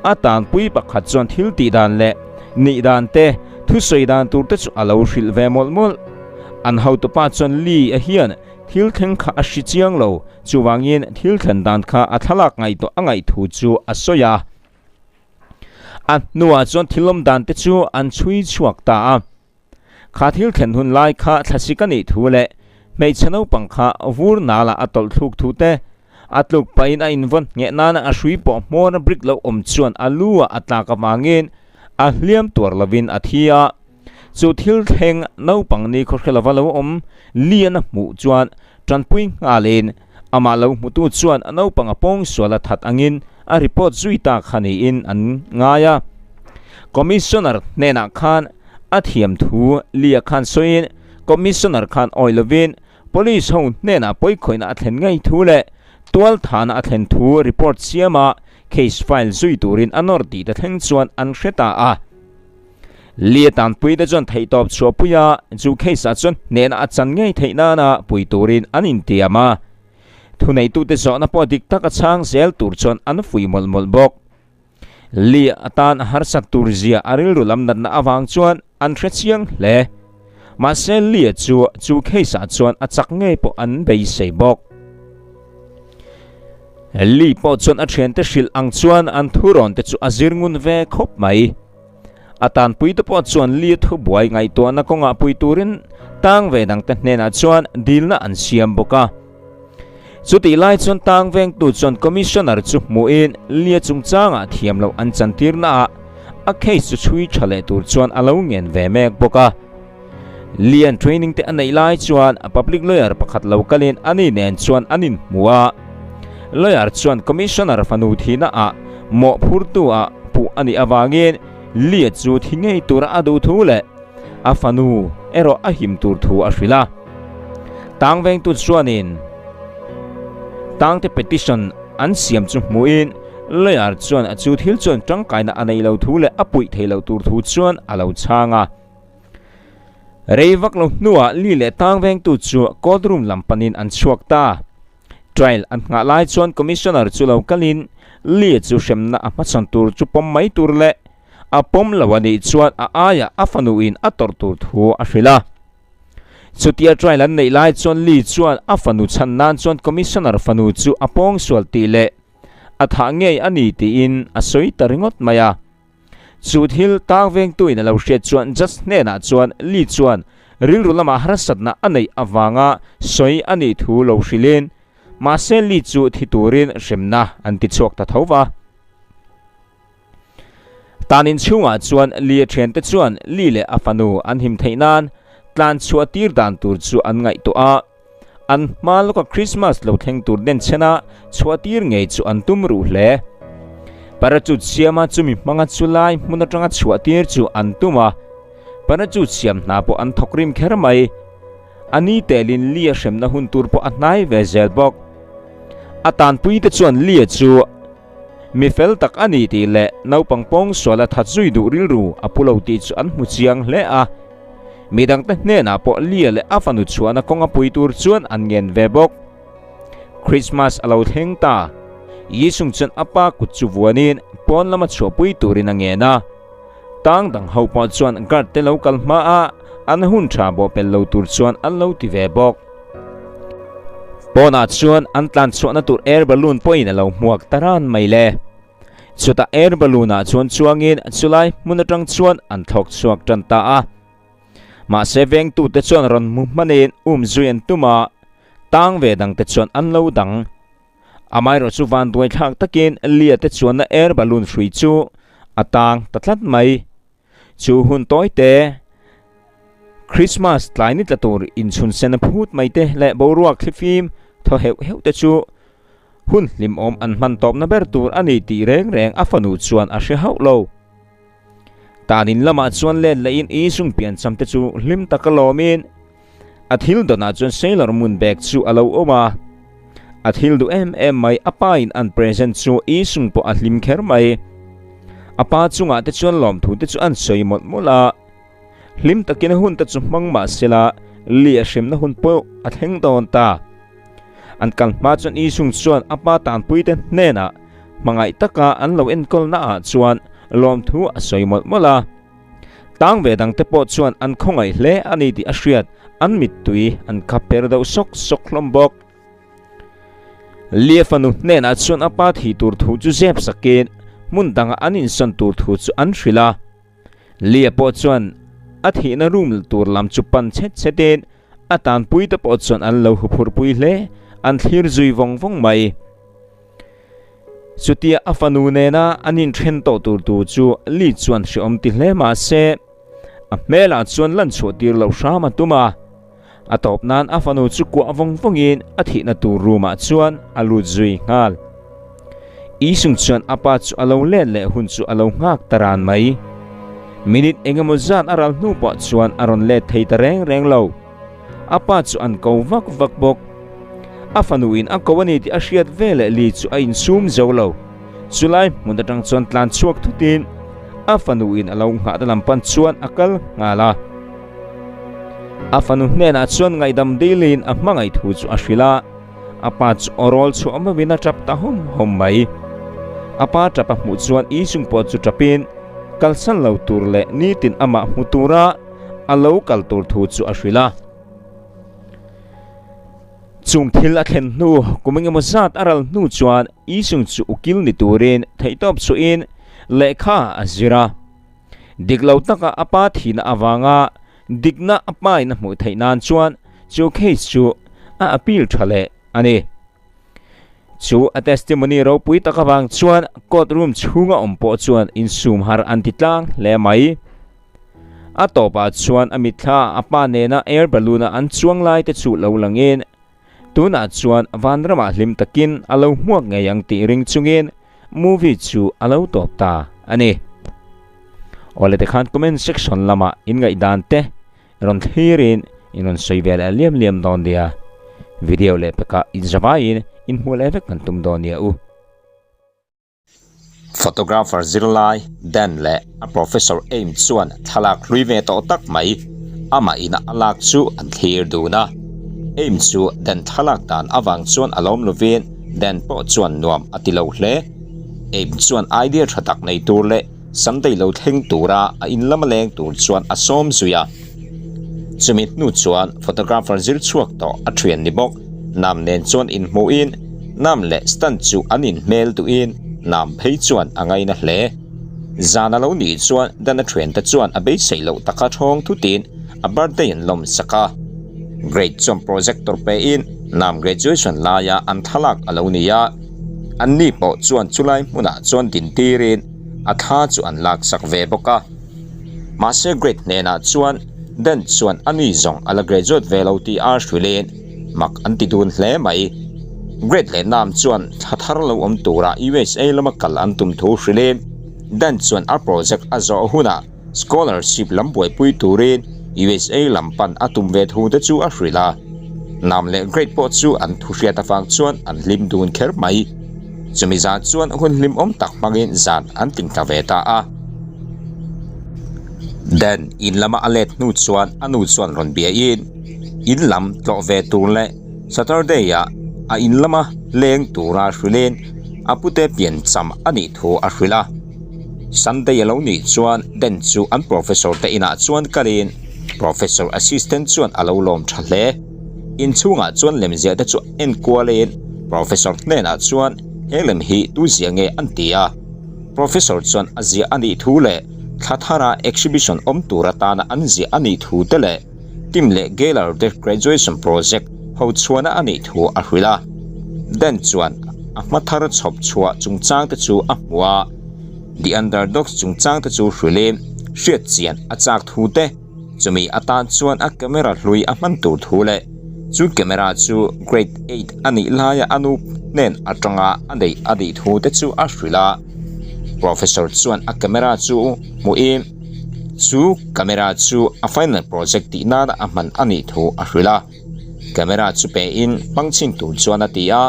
A tanpui pakhat chuan thil tih dan leh nih dan te, thusawi dan tur te chu a lo hrilh ve mawlh mawlh. An hotupa chuan Lee a hian Thil thleng kha a hri chiang lo, chuvangin thil thlen dan kha a thlalak ngaihtuah a ngaih thu chu a sawi a. A hnuah chuan thil awm dan te chu an chhui chhuak ta a. Kha thil thlen hun lai kha thlasik a nih thu leh hmeichhe naupang kha vur nala a tawlh thluk thu te, a tluk pahin a invawn ngheh nana a hrui pawh hmawra brick lo awm chuan a lu ah a tlak avangin a hliam tuar lovin a thi a. Chu thil thleng naupang ni khaw hre lova lo awm lian a hmuh chuan tanpui nghalin amah lo hmutu chuan a naupang a pawng sual a that angin a report zui ta kha niin an ngai a. Commissioner hnenah khan a thiam thu Lia khan sawiin Commissioner khan awi lovin Police ho hnenah pawikhawihna a thlen ngei thu leh tualthana a thlen thu report siama case file zui turin a nawr tih te thleng chuan an hre ta a. Lee tanpuite chuan theihtawp chhuahpui a, chu case ah chuan hnehna a chan ngei theih nana pui turin an intiam a. Thuneitute zawhna pawh dik tak a chhang zel tur chuan an fuih mawlh mawlh bawk. Lee atan a harsat tur zia a rilru lam natna avang chuan an hre chiang hle. Mahse Lee chu chu case ah chuan a chak ngei pawh an beisei bawk. Lee pawh chuan a thiante hrilh ang chuan an thurawn te chu a zir ngun ve khawp mai. A tanpuite pawh chuan Lee thubuai ngaihtuahna kawngah pui turin tang ve dangte hnenah chuan dilna an siam bawk a. Chutih lai chuan tang vengtu chuan Commissioner chu hmuhin Lee chungchangah thiam loh an chantirnaah a case chu chhui tha leh tur chuan a lo ngen ve mek bawk a. Lee-a'n training te a neih lai chuan public lawyer pakhat lo kalin ani nen chuan an inhmu a. Lawyer chuan Commissioner fanu thihna ah mawhphurtu ah puh a nih avangin Lee chu thi ngei tura a duh thu leh a fanu erawh a him tur thu a hrilh a. Tang vengtu chuanin tangte petition an siam chu hmuhin lawyer chuan chu thil chuan tangkaina a nei lo thu leh a puih thei lo tur thu chuan a lo chhang a. Rei vak lo hnuah Lee leh tang vengtu chu court room lam panin an chhuak ta. Trial an nghah lai chuan commissioner chu lo kalin Lee chu hremna a hmachhawn tur chu pawm mai tur leh A pawm lo a nih chuan a aiah a fanuin a tawrh tur thu a hrilh a. Chutia trial an neih lai chuan Lee chuan a fanu chhan nan chuan Commissioner fanu chu a pawngsual tih leh a thah ngei a ni tiin a sawi ta ringawt mai a. Chu thil tang vengtuin a lo hriat chuan Judge hnenah chuan Lee chuan rilru lamah harsatna a neih avanga sawi a nih thu lo hrilhin mahse Lee chu thi turin hremna an ti chhuak ta tho va. Tan in chhungah chuan Lee a thiante chuan Lee leh a fanu an him theih nan tlan chhuah tir dan tur chu an ngaihtuah a. An hma lawka Christmas lo thleng tur den chhena chhuah tir ngei chu an tum ruh hle. Parachute siama chumi hmanga chu lai hmun atanga chhuah tir chu an tum a. Parachute siam hna pawh an thawk rim kher mai. A ni telin Lee a hremna hun tur pawh a hnai ve zel bawk. A tanpuite chuan Lee chu Mi fel tak a ni tih leh naupang pawng sual a that zui duh rilru a pu lo tih chu an hmu chiang hle a. Mi dangte hnenah pawh Lia leh a fanu chhuahna kawng a pui tur chuan an ngen ve bawk. Christmas a lo thleng ta. Yisung chuan a pa kut chu vuanin pawn lama chhuahpui turin a ngen a. Tang dang ho pawh chuan guard te lo kal hma a, an hun tha bawhpelh lo tur chuan an lo ti ve bawk. Pawnah chuan an tlan chhuahna tur air balloon pawhin a lo hmuak ta ran mai le. Chutah air balloon ah chuan chuangin chulai hmun atang chuan an thlawk chhuak tan ta a. Mahse vengtute chuan rawn hmu hmanin um zui an tum a, tang ve dangte chuan an lo dang. Amaherawh chu vanduai thlak takin Lia te chuanna air balloon hrui chu a tang ta tlat mai. Chu hun tawi te, Christmas tlai ni tla tur inchhun sen a phut mai te leh boruak thlifim thaw heuh heuh te chu hun hlimawm an hman tawpna ber tur a ni tih reng reng a fanu chuan a hre hauh lo. Tan in lamah chuan let lehin Isung piancham te chu hlim taka lawmin A thil dawnah chuan Sailor Moon bag chu a lo awm a. A thil duh em em mai, a pa in an present chu Isung pawh a hlim kher mai. A pa chungah te chuan lawmthu te chu an sawi mawlh mawlh a. Hlim takin a hun te chu hmang mah sela, Lee a hremna hun pawh a thleng dawn ta. An kal hma chuan Isung chuan a pa tanpuite hnenah hmangaih taka an lo enkawlna ah chuan lawmthu a sawi mawlh mawlh a. Tang ve dangte pawh chuan an khawngaih hle a ni tih a hriat, an mittui an kha per deuh sawk sawk hlawm bawk. Lia fanu hnenah chuan a pa thi tur thu chu zep sakin hmun dangah an insawn tur thu chu an hrilh a. Lia pawh chuan a thihna room tur lam chu pan chhet chhetin a tanpuite pawh chuan an lo huphurhpui hle, an thlir zui vawng vawng mai. Chutia a fanu nena an inthen tawh tur tu chu Lee chuan hreawm ti hle mah se, a hmelah chuan lan chhuah tir loh hram a tum a. A tawp nan a fanu chu kuah vawng vawngin a thihna tur room ah chuan a lut zui nghal. Isung chuan a pa chu a lo let leh hun chu a lo nghak ta ran mai. Minute engemaw zat a ral hnu pawh chuan a rawn let thei ta reng reng lo. A pa chu an ko vak vak bawk. A fanu in a ko a ni tih a hriat ve leh Lee chu a insum zo lo. Chulai hmun atang chuan tlan chhuak thutin a fanu in a lo nghahna lam pan chuan a kal nghal a. A fanu hnenah chuan ngaihdam dilin a hmangaih thu chu a hrilh a, a pa chu aw rawl chhuah meuhin a tap ta hawm hawm mai. A pa tap a hmuh chuan Isung pawh chu tapin kalsan lo tur leh nitin amah hmu tura a lo kal tur thu chu a hrilh a. Chung thil a thlen hnu kum engemaw zat a ral hnu chuan Isung chu ukil ni turin theihtawp chhuahin lehkha a zir a. Dik lo taka a pa thihna avanga dikna a pain a hmuh theih nan chuan chu case chu a appeal tha leh a ni. Chu a testimony ropui tak avang chuan court room chhunga awm pawh chuan insum har an ti tlang hle mai. A tawpah chuan a mitthla a pa nena air balloon a an chuang lai te chu lo langin tunah chuan vanramah hlim takin a lo hmuak ngei ang tih ring chungin movie chu a lo tawp ta a ni. Awle tikhan comment section lamah in ngaihdan te rawn thlirin in rawn sawi ve leh liam liam dawn nia. Video leh pekah inzavaiin inhmuh leh vek kan tum dawn nia u. Photographer zirlai Dan leh a professor Aim chuan thlalak hlui ve tawh tak mai amah ina a lak chu an thlir dun a. Aim chu Dan thlalak dan avang chuan a lawm lovin Dan pawh chuan nuam a ti lo hle. Aim chuan idea tha tak nei tur leh Sunday lo thleng tura a in lama leng tur chuan a sawm zui a. Chumi hnu chuan photographer zir chhuak tawh a thian ni bawk. Nam nen chuan inhmuhin Nam leh Stan chu an inhmel duhin Nam phei chuan a ngaina hle. Zan a lo nih chuan Dan a thiante chuan a beisei loh taka thawng thutin a birthday an lawm sak a. Grade chuan projector pein Nam graduation laia an thlalak a lo ni a. Anni pawh chuan chulai hmunah chuan dintirin a thla chu an laksak ve bawk a. Mahse grade hnenah chuan Dan chuan a ni zawng a la graduate ve lo tih a hrilhin mak an ti dun hle mai. Grade leh Nam chuan thla thar lo awm tura USA lama kal an tum thu hrilhin Dan chuan a project a zawh hunah scholarship lam buaipui turin USA lam pan a tum ve thu te chu a hrilh a. Nam leh Grade pawh chu an thu hriat avang chuan an hlim dun kher mai. Chumi zan chuan hun hlimawm tak hmangin zan an tingtla ve ta a. Dan in lama a let hnu chuan a nu chuan rawn biain in lam tlawh ve tur leh Saturday ah a in lama leng tura hrilhin a pute pian cham a nih thu a hrilh a. Sunday a lo nih chuan Dan chu an professor te inah chuan kalin professor assistant chuan a lo lawm tha hle. Inchhungah chuan lemziah te chu en kualin professor hnenah chuan he lem hi tu ziah nge an ti a. Professor chuan a ziah a nih thu leh thla thara exhibition awm tur atana an ziah a nih thu te leh Tim leh Geller te graduation project ho chhuahna a nih thu a hrilh a. Dan chuan a hma thar chhawp chhuah chungchang te chu a hmu a, The Underdogs chungchang te chu hrilhin hriat chian a chak thu te, Chumi atan chuan a camera hlui a hman tur thu leh chu camera chu grade eight a nih laia a nu hnen atanga a neih a nih thu te chu a hrilh a. Professor chuan a camera chu hmuhin chu camera chu a final project tih nana a hman a nih thu a hrilh a. Camera chu pein hmang chhin tur chuan a ti a,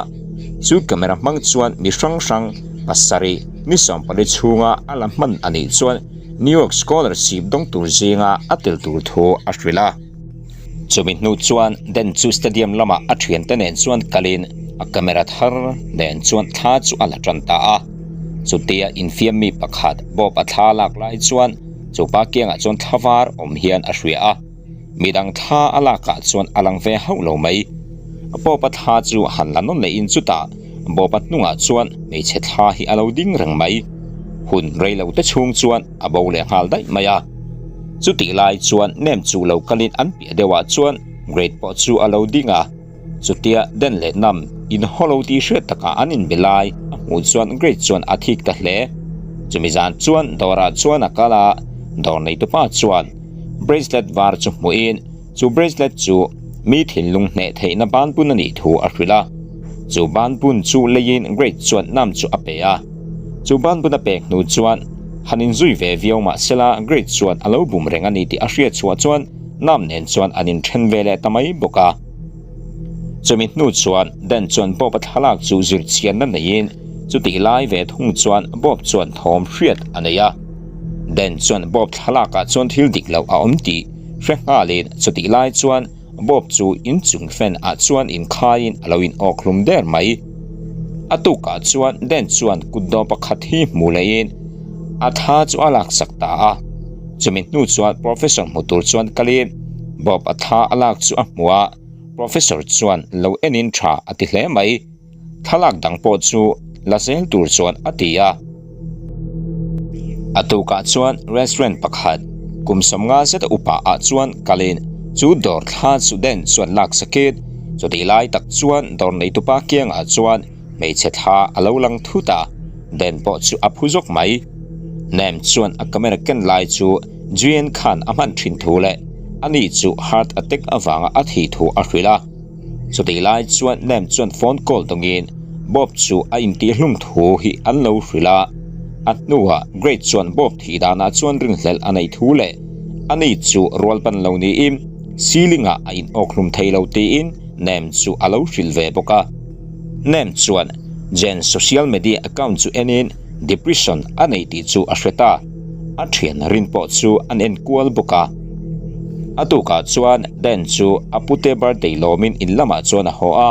chu camera hmang chuan mi hrang hrang pasarih ni 14 chhunga a la hman a nih chuan New York scholarship dawng tur zinga a tel tur thu a hrilh a. Chumi hnu chuan Dan chu stadium lamah a thiante nen chuan kalin a camera thar nen chuan thla chu a la tan ta a. Chutia infiam mi pakhat Bob a thla lak lai chuan chupa kiangah chuan thla var awm hian a hria a. Midang thla a lakah chuan a lang ve hauh lo mai. Bawpa thla chu han la nawn lehin chutah Bawpa hnungah chuan hmeichhe thla hi a lo ding reng mai. Hun rei lo te chhung chuan a bo leh nghal daih mai a. Chutih lai chuan nem chu lo kalin an piah deuhah chuan Grade pawh chu a lo ding a. Chutia Den leh Nam in haw lo tih hriat takah an inbe lai a hmuh chuan Grade chuan a thik ta hle. Chumi zan chuan dawrah chuan a kal a, dawr neitupa chuan bracelet var chu hmuhin chu bracelet chu mi thinlung hneh theihna banbun a nih thu a hrilh a. Chu banbun chu leiin Grade chuan Nam chu a pe a. Chu banbun a pek hnu chuan han inzui ve viau mah sela Grade chuan a lo bum reng a ni tih a hriat chhuah chuan Nam nen chuan an inthen ve leh ta mai bawk a. Chumi hnu chuan Dan chuan Bob a thlalak chu zir chianna neiin chutih lai ve thung chuan Bob chuan thawm hriat a nei a. Dan chuan Bob thlalakah chuan thil dik loh a awm tih hre nghalin chutih lai chuan Bob chu inchung fan ah chuan inkhaiin a lo in awk hlum der mai. A tukah chuan Dan chuan kutdawh pakhat hi hmu lehin a thla chu a laksak ta a. Chumi hnu chuan Professor hmu tur chuan kalin Bob a thla a lak chu a hmu a, Professor chuan lo enin tha a ti hle mai. Thlalak dang pawh chu la zel tur chuan a ti a. A tukah chuan restaurant pakhat kum 50 zeta upa ah chuan kalin chu dawr thla chu den chuan lak sakin chutih lai tak chuan dawr neitupa kiangah chuan hmeichhe thla a lo lang thut a, den pawh chu a phu zawk mai. Nem chuan a camera ken lai chu Juian khan a hman thin thu leh ani chu heart attack avanga a thih thu a hrilh a. Chutih lai chuan Nem chuan phone call dawngin Bob chu a intihhlum thu hi an lo hrilh a. A hnuah Great chuan Bob thih danah chuan rinhlelh a neih thu leh ani chu rual ban lo niin ceiling ah a inawkhlum thei lo tiin Nem chu a lo hrilh ve bawk a. Nem chuan Jen social media account chu enin depression a nei tih chu a hre ta. A thian rin pawh chu an en kual bawk a. A tukah chuan Dan chu a pute birthday lawmin in lamah chuan a haw a.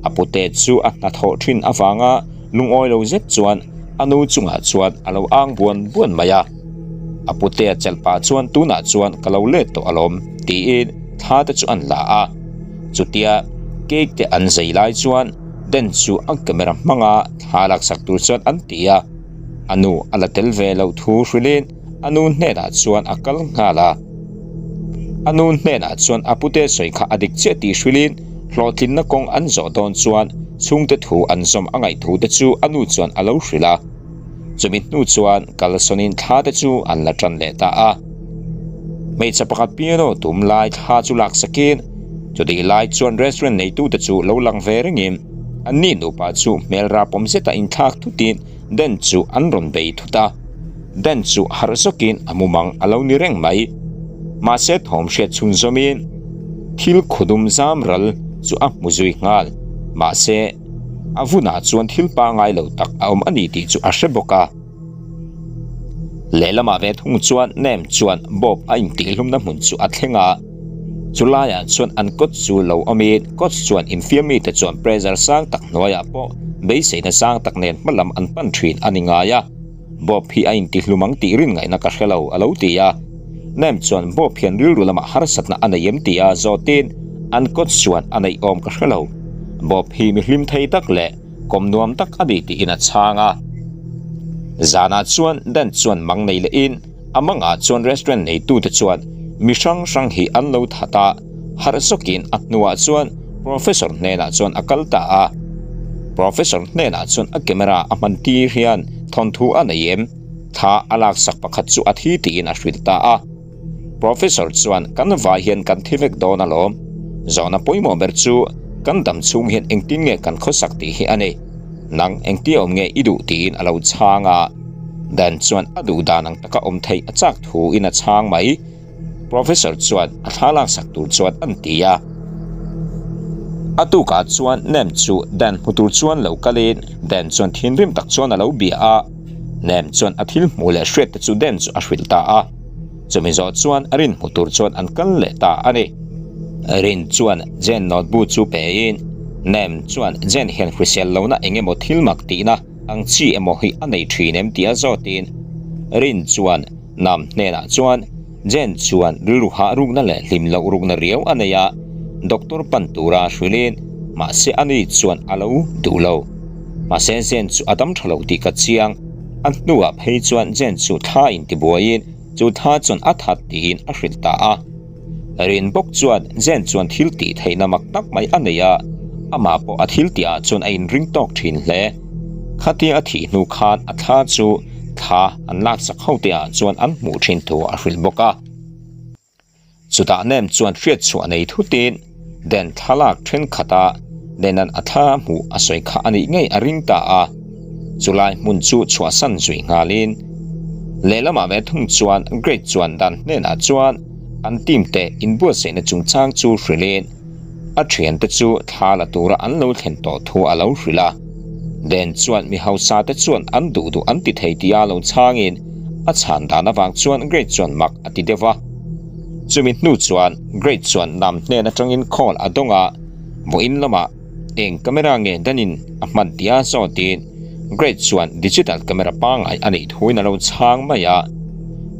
A pute chu a hnathawh thin avanga lungawi lo zet chuan a nu chungah chuan a lo ang buan buan mai a. A pute a chelh pah chuan tunah chuan ka lo let tawh alawm tiin thla te chu an la a. Chutia cake te an zai lai chuan Dan chu a camera hmanga thla laksak tur chuan an ti a. A nu a la tel ve loh thu hrilhin a nu hnenah chuan a kal nghal a. A nu hnenah chuan a pute sawi kha a dik chiah tih hrilhin hlawhtlinna kawng an zawh dawn chuan chhungte thu an zawm a ngaih thu te chu a nu chuan a lo hrilh a. Chumi hnu chuan kalsawnin thla te chu an la tan leh ta a. Hmeichhe pakhat piano tum lai thla chu laksakin chutih lai chuan restaurant neitute chu lo lang ve rengin anni nupa chu hmel rapawm zeta inthlak thutin Dan chu an rawn bei thut a, Dan chu harh zawkin a mumang a lo ni reng mai. Mahse thawm hriat chhun zawmin thil khudum zam ral chu a hmu zui nghal. Mahse a vunah chuan thil pangai lo tak a awm a ni tih chu a hre bawk a. Lehlamah ve thung chuan Nem chuan Bob a intihlumna hmun chu a thleng a. Chu laiah chuan an coach chu lo awmin coach chuan infiam mite chuan pressure sang tak hnuaiah pawh beiseina sang tak nen hma lam an pan thin a ni ngai a. Bob hi a intihlum ang tih rin ngaihna ka hre lo a lo ti a. Nem chuan Bob hian rilru lamah harsatna a nei em tih a zawtin an coach chuan a neih awm ka hre lo. Bob hi mi hlim thei tak leh kawm nuam tak a ni tiin a chhang a. Zanah chuan Dan chuan mang nei lehin A mangah chuan restaurant neitute chuan mi hrang hrang hi an lo that a, harh zawkin a hnuah chuan Professor hnenah chuan a kal ta a. Professor hnenah chuan a camera a hman tir hian thawnthu a nei em? Thla a laksak pakhat chu a thi tiin a hrilh ta a. Professor chuan kan vai hian kan thi vek dawn alawm. Zawhna pawimawh ber chu kan dam chhung hian engtin nge kan khawsak tih hi a ni. Nang engtia awm nge i duh tiin a lo chhang a. Dan chuan a duh dan ang taka awm theih a chak thu in a chhang mai. Professor chuan a thla laksak tur chuan an ti a. A tukah chuan Nem chu Dan hmu tur chuan lo kalin Dan chuan thinrim tak chuan a lo bia a. Nem chuan a thil hmuh leh hriat te chu Dan chu a hrilh ta a. Chumi zawh chuan Rin hmu tur chuan an kal leh ta a ni. Rin chuan Jen notebook chu pein Nem chuan Jen hian hrisel lohna eng emaw thil mak tihna Ang chi emaw hi a nei thin em tih a zawtin Rin chuan Nam hnenah chuan Jen chuan rilru hah rukna leh hlim loh rukna riau a nei a, doctor pan tura hrilhin mahse ani chuan a lo duh lo. Mahse Jen chu a dam tha lo tih ka chiang. A hnuah phei chuan Jen chu thla intibuaiin chu thla chuan a that tiin a hrilh ta a. Rin bawk chuan Jen chuan thil tih theihna mak tak mai a nei a, amah pawh a thil tih ah chuan a inring tawk thin hle. Khatia a thih hnu khan a thla chu thla an laksak ho te ah chuan an hmuh thin thu a hrilh bawk a. Chutah Nem chuan hriatchhuah nei thutin Den thlalak thenkhat a Denan a thla hmuh a sawi kha a nih ngei a ring ta a. Chulai hmun chu chhuahsan zui nghalin lehlamah ve thung chuan Great chuan dan hnenah chuan an team te inbuatsaihna chungchang chu hrilhin a thiante chu thla la tura an lo thlen tawh thu a lo hrilh a. Dan chuan mi hausa te chuan an duh duh an ti thei tia lo chhangin A chhan dan avang chuan Grade chuan mak a ti deuh va. Chumi hnu chuan Grade chuan Nam hnen atangin call a dawng a, vawiin lamah eng camera nge danin a hman tih a zawtin Grade chuan digital camera pangngai a neih thuin a lo chhang mai a.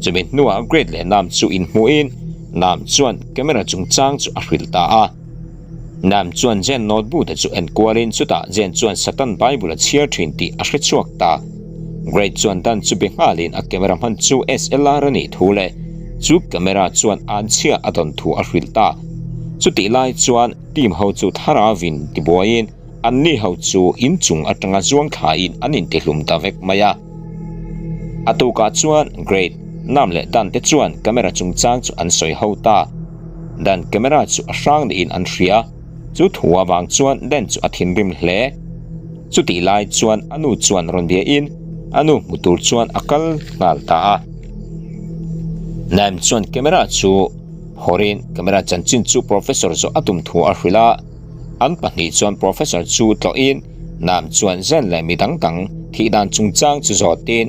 Chumi hnuah Grade leh Nam chu inhmuhin Nam chuan camera chungchang chu a hrilh ta a. Nam chuan Jen notebook te chu en kualin chutah Jen chuan Satan Bible a chhiar thin tih a hre chhuak ta. Grade chuan Dan chu be nghalin a camera hman chu SLR a nih thu leh chu camera chuan an chhia a dawn thu a hrilh ta. Chutih lai chuan team ho chu thlarauin tibuaiin anni ho chu inchung atanga zuang thlain an intihlum ta vek mai a. A tukah chuan Grade, Nam leh Dan te chuan camera chungchang chu an sawi ho ta. Dan camera chu a hrang niin an hria. Chu thu avang chuan Dan chu a thinrim hle. Chutih lai chuan a nu chuan rawn biain a nu hmu tur chuan a kal nghal ta a. Nam chuan camera chu hawrin camera chanchin chu professor zawh a tum thu a hrilh a. An pahnih chuan professor chu tlawhin Nam chuan zen leh mi dang dang thih dan chungchang chu zawtin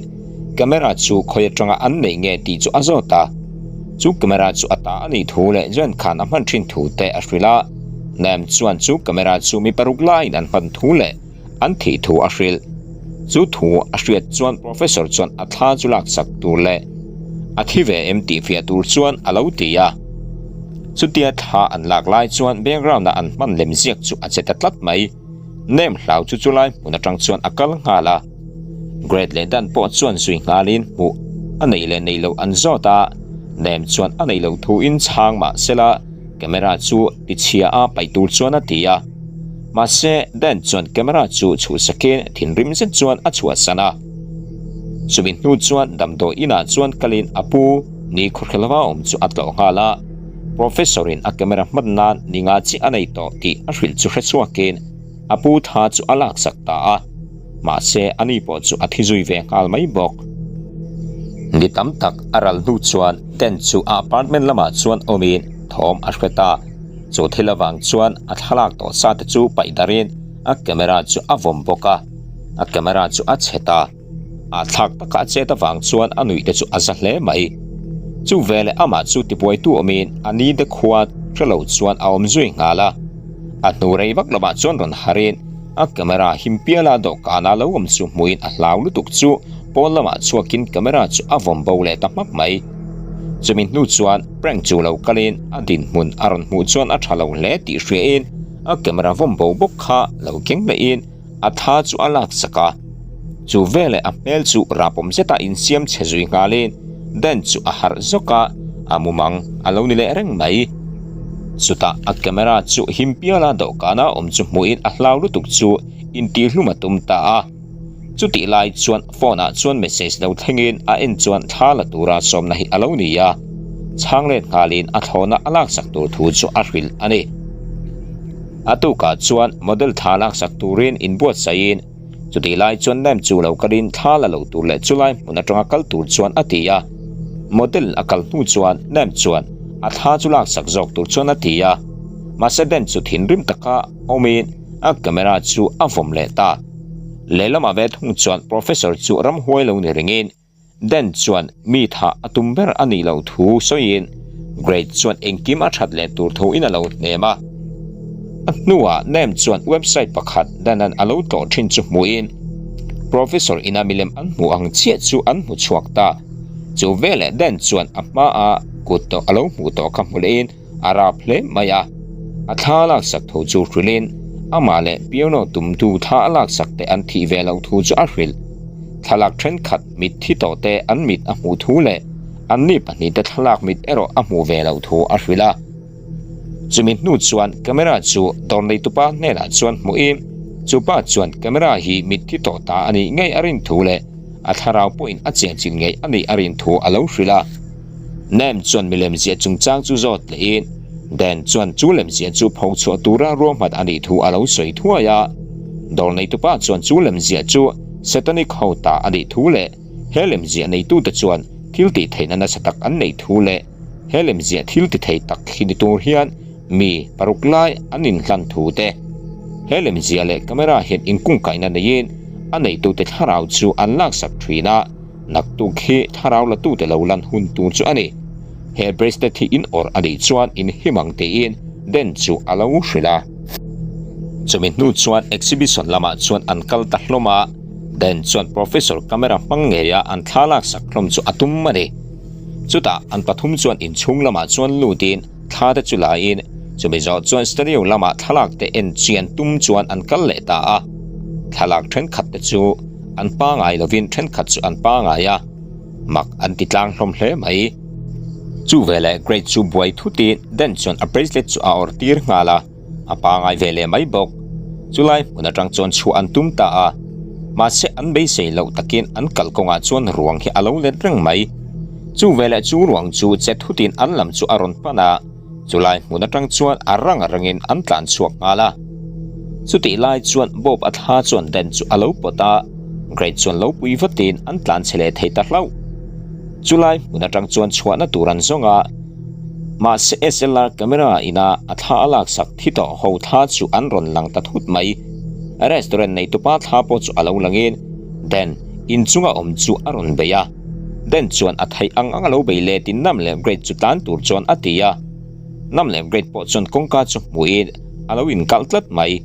camera chu khawi atanga an neih nge tih chu a zawt a. Chu camera chu a ta a nih thu leh Zen khan a hman thin thu te a hrilh a. Nam chuan chu camera chu mi paruk laiin an hman thu leh an thih thu a hrilh. Chu thu a hriat chuan professor chuan a thla chu laksak tur leh a thi ve em tih fiah tur chuan a lo ti a. Chutia thla an lak lai chuan background-a an hman lem ziak chu a che ta tlat mai. Nem hlau chu chulai hmun atang chuan a kal nghal a. Grade leh Dan pawh chuan zui nghalin hmuh a neih leh neih loh an zawt a, Nem chuan a neih loh thuin chhang mah sela camera chu tichhia a paih tur chuan a ti a. Mahse, Dan chuan camera chu chhuhsakin thinrim zet chuan a chhuahsan a. Chumi hnu chuan damdawi inah chuan kalin a pu ni khawhrelova awm chu a tlawh nghal a. Professor-in a camera hman nan ni nga chiah a nei tawh tih a hrilh chu hrechhuakin a pu tha chu a laksak ta a. Mahse, ani pawh chu a thi zui ve nghal mai bawk. Ni tam tak a ral hnu chuan tent chu a apartment lamah chuan awmin thawm a hre ta. Chu thil avang chuan a thlalak tawh sa te chu paih darin a camera chu a vawm bawk a, a camera chu a chhe ta. A thlak taka a chet avang chuan a nuih te chu a za hle mai. Chu veleh amah chu tibuaitu awmin a ni te khua hre lo chuan a awm zui nghal a. A hnu rei vak lovah chuan rawn harin a camera him piala dawhkana lo awm chu hmuhin a hlau lutuk chu pawn lamah chhuakin camera chu a vawm bo leh ta hmak mai. Chumi hnu chuan prank chu lo kalin a dinhmun a rawn hmuh chuan a tha lo hle tih hriain a camera vawm bo bawk kha lo keng lehin a tha chu a lak sak a. Chu veleh a hmel chu rapawm zeta insiam chhe zui nghalin Dan chu a harh zawk a, a mumang a lo ni leh reng mai. Chutah a camera chu him piala dawhkana awm chu hmuhin a hlau lutuk chu intihhlum a tum ta a. Chutih lai chuan phone ah chuan message lo thlengin a en chuan thla la tura sawmna hi a lo ni a, chhang let nghalin a thlawhna a laksak tur thu chu a hrilh a ni. A tukah chuan model thla laksak turin inbuatsaihin chutih lai chuan Lamp chu lo kalin thla la lo tur leh chulai hmun atanga kal tur chuan a ti a. Model a kal hnu chuan Lamp chuan a thla chu laksak zawk tur chuan a ti a, mahse Dan chu thinrim taka awmin a camera chu a vawm leh ta. Lehlamah ve thung chuan Professor chu ramhuai lo ni ringin Dan chuan mi thah a tum ber a nih loh thu sawiin Grade chuan engkim a that leh tur thu in a lo hnem a. A hnuah Nem chuan website pakhat Dan-a'n a lo tlawh thin chu hmuhin Professor ina milem an hmuh ang chiah chu an hmu chhuak ta. Chu veleh Dan chuan a hmaa kut tawh a lo hmuh tawh kha hmu lehin A rap hle mai a, a thla laksak tho chu hrilhin amah leh piano tumtu thla a laksak te an thih ve loh thu chu a hrilh. Thlalak thenkhat mit thi tawh te an mit a hmuh thu leh anni pahnihte thlalak mit erawh a hmuh ve loh thu a hrilh a. Chumi hnu chuan camera chu dawr neitupa hnenah chuan hmuhin chupa chuan camera hi mit thi tawh ta a nih ngei a rin thu leh a thlarau pawhin a chenchilh ngei a nih a rin thu a lo hrilh a. Nem chuan milem ziah chungchang chu zawt lehin Dan chuan chu lemziah chu pho chhuah tura ruahmat a nih thu a lo sawi thuai a. Dawr neitupa chuan chu lemziah chu Satanic ho ta a nih thu leh he lemziah neitute chuan thil tih theihna nasa tak an neih thu leh he lemziah thil ti thei tak hi ni tur hian mi paruk lai an inhlan thu te he lemziah leh camera hian inkungkaihna neiin a neitute thlarau chu an laksak thin a. Naktuk hi thlarau latute lo lan hun tur chu a ni. He bracelet hi in awrh a nih chuan in him ang tiin Dan chu a lo hrilh a. Chumi hnu chuan exhibition lamah chuan an kal ta hlawm a, Dan chuan professor camera hmang ngeia an thla laksak hlawm chu a tum a ni. Chutah an pathum chuan inchhung lamah chuan lutin thla te chu laiin chumi zawh chuan studio lamah thlalak te en chian tum chuan an kal leh ta a. Thlalak thenkhat te chu an pangai lovin thenkhat chu an pangai a, mak an ti tlang hlawm hle mai. Chu veleh Grade chu buai thutin Dan chuan a bracelet chu a awrh tir nghal a. A pangai ve leh mai bawk. Chulai hmun atang chuan chhuah an tum ta a. Mahse an beisei loh takin an kalkawngah chuan ruang hi a lo let reng mai. Chu veleh chu ruang chu che thutin an lam chu a rawn pan a, chulai hmun atang chuan a rang a rangin an tlan chhuak nghal a. Chutih lai chuan Bob a thla chuan Dan chu a lo pawt a, Grade chuan lo pui vatin an tlan chhe leh thei ta hlauh. Chulai hmun atang chuan chhuahna tur an zawng a. Mahse SLR camera ina a thla a laksak thi tawh ho thla chu an rawn lang ta thut mai. Restaurant neitupa thla pawh chu a lo langin Dan inchunga awm chu a rawn bei a. Dan chuan a theih ang ang a lo bei letin Nam leh Great chu tlan tur chuan a ti a. Nam leh Great pawh chuan kawngka chu hmuhin a lo inkalh tlat mai.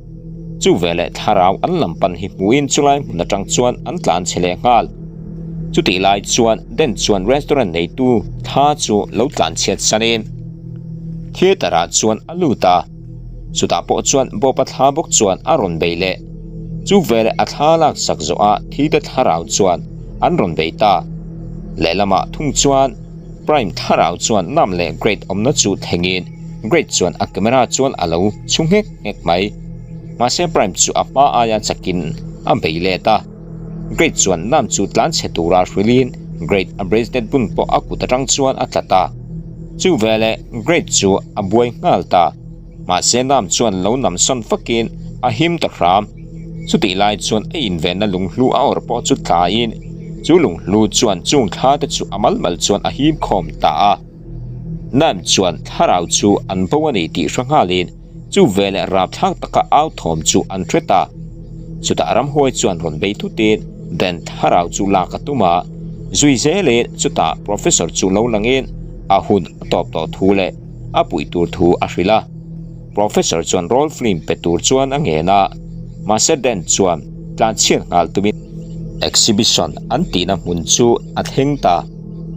Chu veleh thlarau an lam pan hi hmuhin chulai hmun atang chuan an tlan chhe leh nghal. Chutih lai chuan Dan chuan restaurant neitu thla chu lo tlan chhiat sanin theatre ah chuan a lut a, chutah pawh chuan Bob-a thla bawk chuan a rawn bei leh. Chu veleh a thla laksak zawhah thite thlarau chuan an rawn bei ta. Lehlamah thung chuan Prime thlarau chuan Nam leh Great awmna chu thlengin Great chuan a camera chuan a lo chhu nghek nghek mai. Mahse Prime chu a hma aia chakin a bei let a. Great chuan Nam chu tlan chhe tura hrilhin Great a bracelet bun pawh a kut atang chuan a tla ta. Chu veleh Great chu a buai nghal ta. Mahse Nam chuan lo nam sawn fakin a him ta hram. Chutih lai chuan a invenna lunghlu a awrh pawh chu tlain chu lunghlu chuan chung thla te chu a mal mal chuan a him khawm ta a. Nam chuan thlarau chu an bo a ni tih hre nghalin chu veleh rapthlak taka au thawm chu an hre ta. Chutah ramhuai chuan rawn bei thutin Dan thlarau chu lak a tum a, zui zelin chutah Professor chu lo langin a hun a tawp tawh thu leh a puih tur thu a hrilh a. Professor chuan roll film pe tur chuan a ngen a, mahse Dan chuan tlanchhiat nghal tumin exhibition an tihna hmun chu a thleng ta.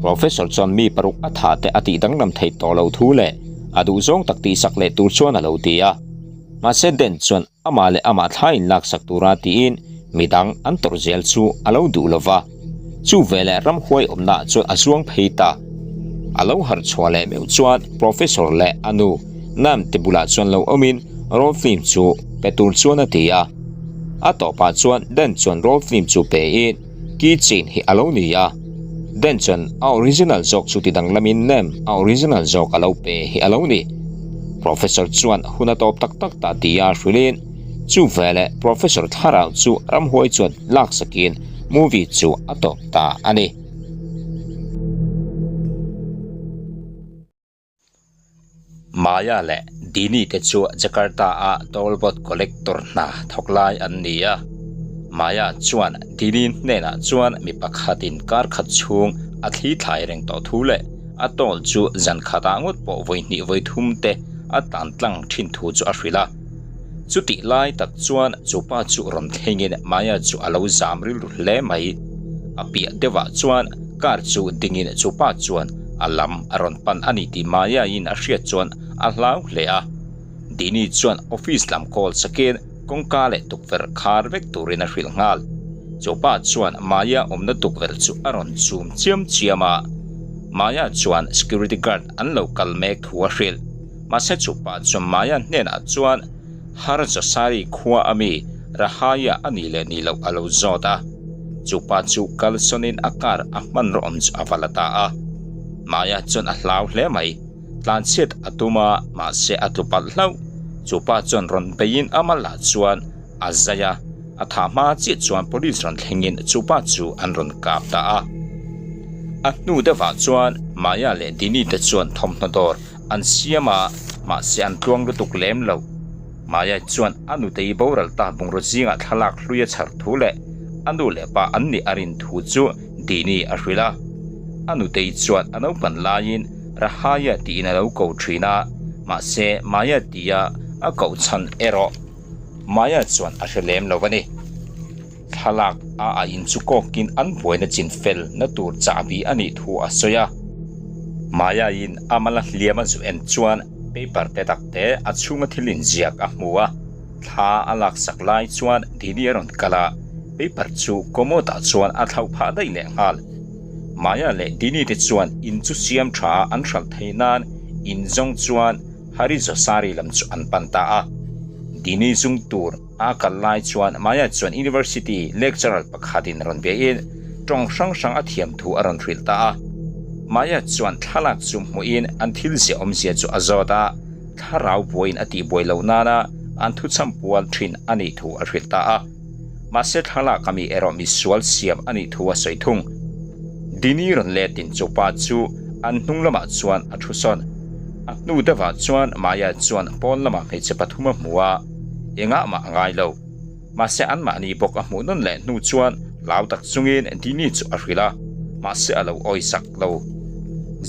Professor chuan mi paruk a thah te a tih danglam theih tawh lo thu leh a duhzawng tak tihsak leh tur chuan a lo ti a. Mahse Dan chuan amah leh amah thla in laksak tura tiin midang an tawrh zel chu a lo duh lo va. Chu veleh ramhuai awmnaah chuan a zuang phei ta. A lo harh chhuah leh meuh chuan Professor leh a nu Nam te bulah chuan lo awmin roll film chu pe tur chuan a ti a. A tawpah chuan Dan chuan roll film chu pein, Key chain hi a lo ni a, Dan chuan a original zawk chu ti danglamin Nem a original zawk a lo pe hi a lo ni. Professor chuan hun a tawp tak tak ta tia hrilhin chu veleh Professor thlarau chu ramhuai chuan laksakin movie chu a tawp ta a ni. Maya leh Dini te chu Jakarta-a toll booth collector hna thawk lai an ni a. Maya chuan Dini hnenah chuan mi pakhatin kar khat chhung a thli thlai reng tawh thu leh a toll chu zan khatah ngawt pawh vawi hnih vawi thum te a tlan tlang thin thu chu a hrilh a. Chutih lai tak chuan chu pa chu rawn thlengin Maya chu a lo zam rilru hle mai. A piah deuhah chuan car chu dingin chu pa chuan a lam a rawn pan a ni tih Maya-in a hriat chuan a hlau hle a. Dini chuan office lam call sakin kawngka leh tukverh khar vek turin a hrilh nghal. Chu pa chuan Maya awmna tukverh chu a rawn chum chiam chiam a. Maya chuan security guard an lo kal mek thu a hrilh. Mahse chu pa chuan Maya hnenah chuan Harjasari khua a mi Rahaya a nih leh nih loh a lo zawt a. Chu pa chu kalsawnin a car a hmanraw awm chu a va la ta a. Maya chuan a hlau hle mai. Tlanchhiat a tum a, mahse a tlu palh hlauh. Chu pa chuan rawn beiin a malah chuan a zai a, a thah hma chiah chuan police rawn thlengin chu pa chu an rawn kap ta a. A hnu deuhah chuan Maya leh Dini te chuan thawmhnaw dawr an siam a, mahse an tluang lutuk lem lo. Maya chuan a nutei boral ta bungraw zingah thlalak hlui a chhar thu leh a nu leh pa an nih a rin thu chu Dini a hrilh a. A nutei chuan a naupan laiin Rahaya tiin a lo ko thin a, mahse Maya tia a koh chhan erawh Maya chuan a hre lem lo a ni. Thlalak a a in chu kawkin an buaina chin fel na tur chahbi a nih thu a sawi a. Maya in a mala hliam a zu en chuan paper te tak te a chhunga thil inziak a hmu a. Thla a laksak lai chuan Dini a rawn kal a, paper chu commode ah chuan a thlauh phah daih leh nghal. Maya leh Dini te chuan in chu siam tha a an hralh theih nan in zawng chuan Harijosari lam chu an pan ta a. Dini zung tur a kal lai chuan Maya chuan University lecturer pakhatin rawn biain tawng hrang hrang a thiam thu a rawn hrilh ta a. Maya chuan thlalak chu hmuhin an thil ziah awmzia chu a zawt a. Thlarau buaiin a tihbuai loh nana an thuchham pual thin a nih thu a hrilh ta a. Mahse thlalak ami erawh misual siam a nih thu a sawi thung. Dini rawn letin chu pa chu an hnung lamah chuan a thu sawn. A hnu deuhah chuan Maya chuan pawn lamah hmeichhe pathum a hmu a, engah mah a ngai lo. Mahse anmahni bawk a hmuh nawn leh hnu chuan hlau tak chungin Dini chu a hrilh a, mahse a lo awisak lo.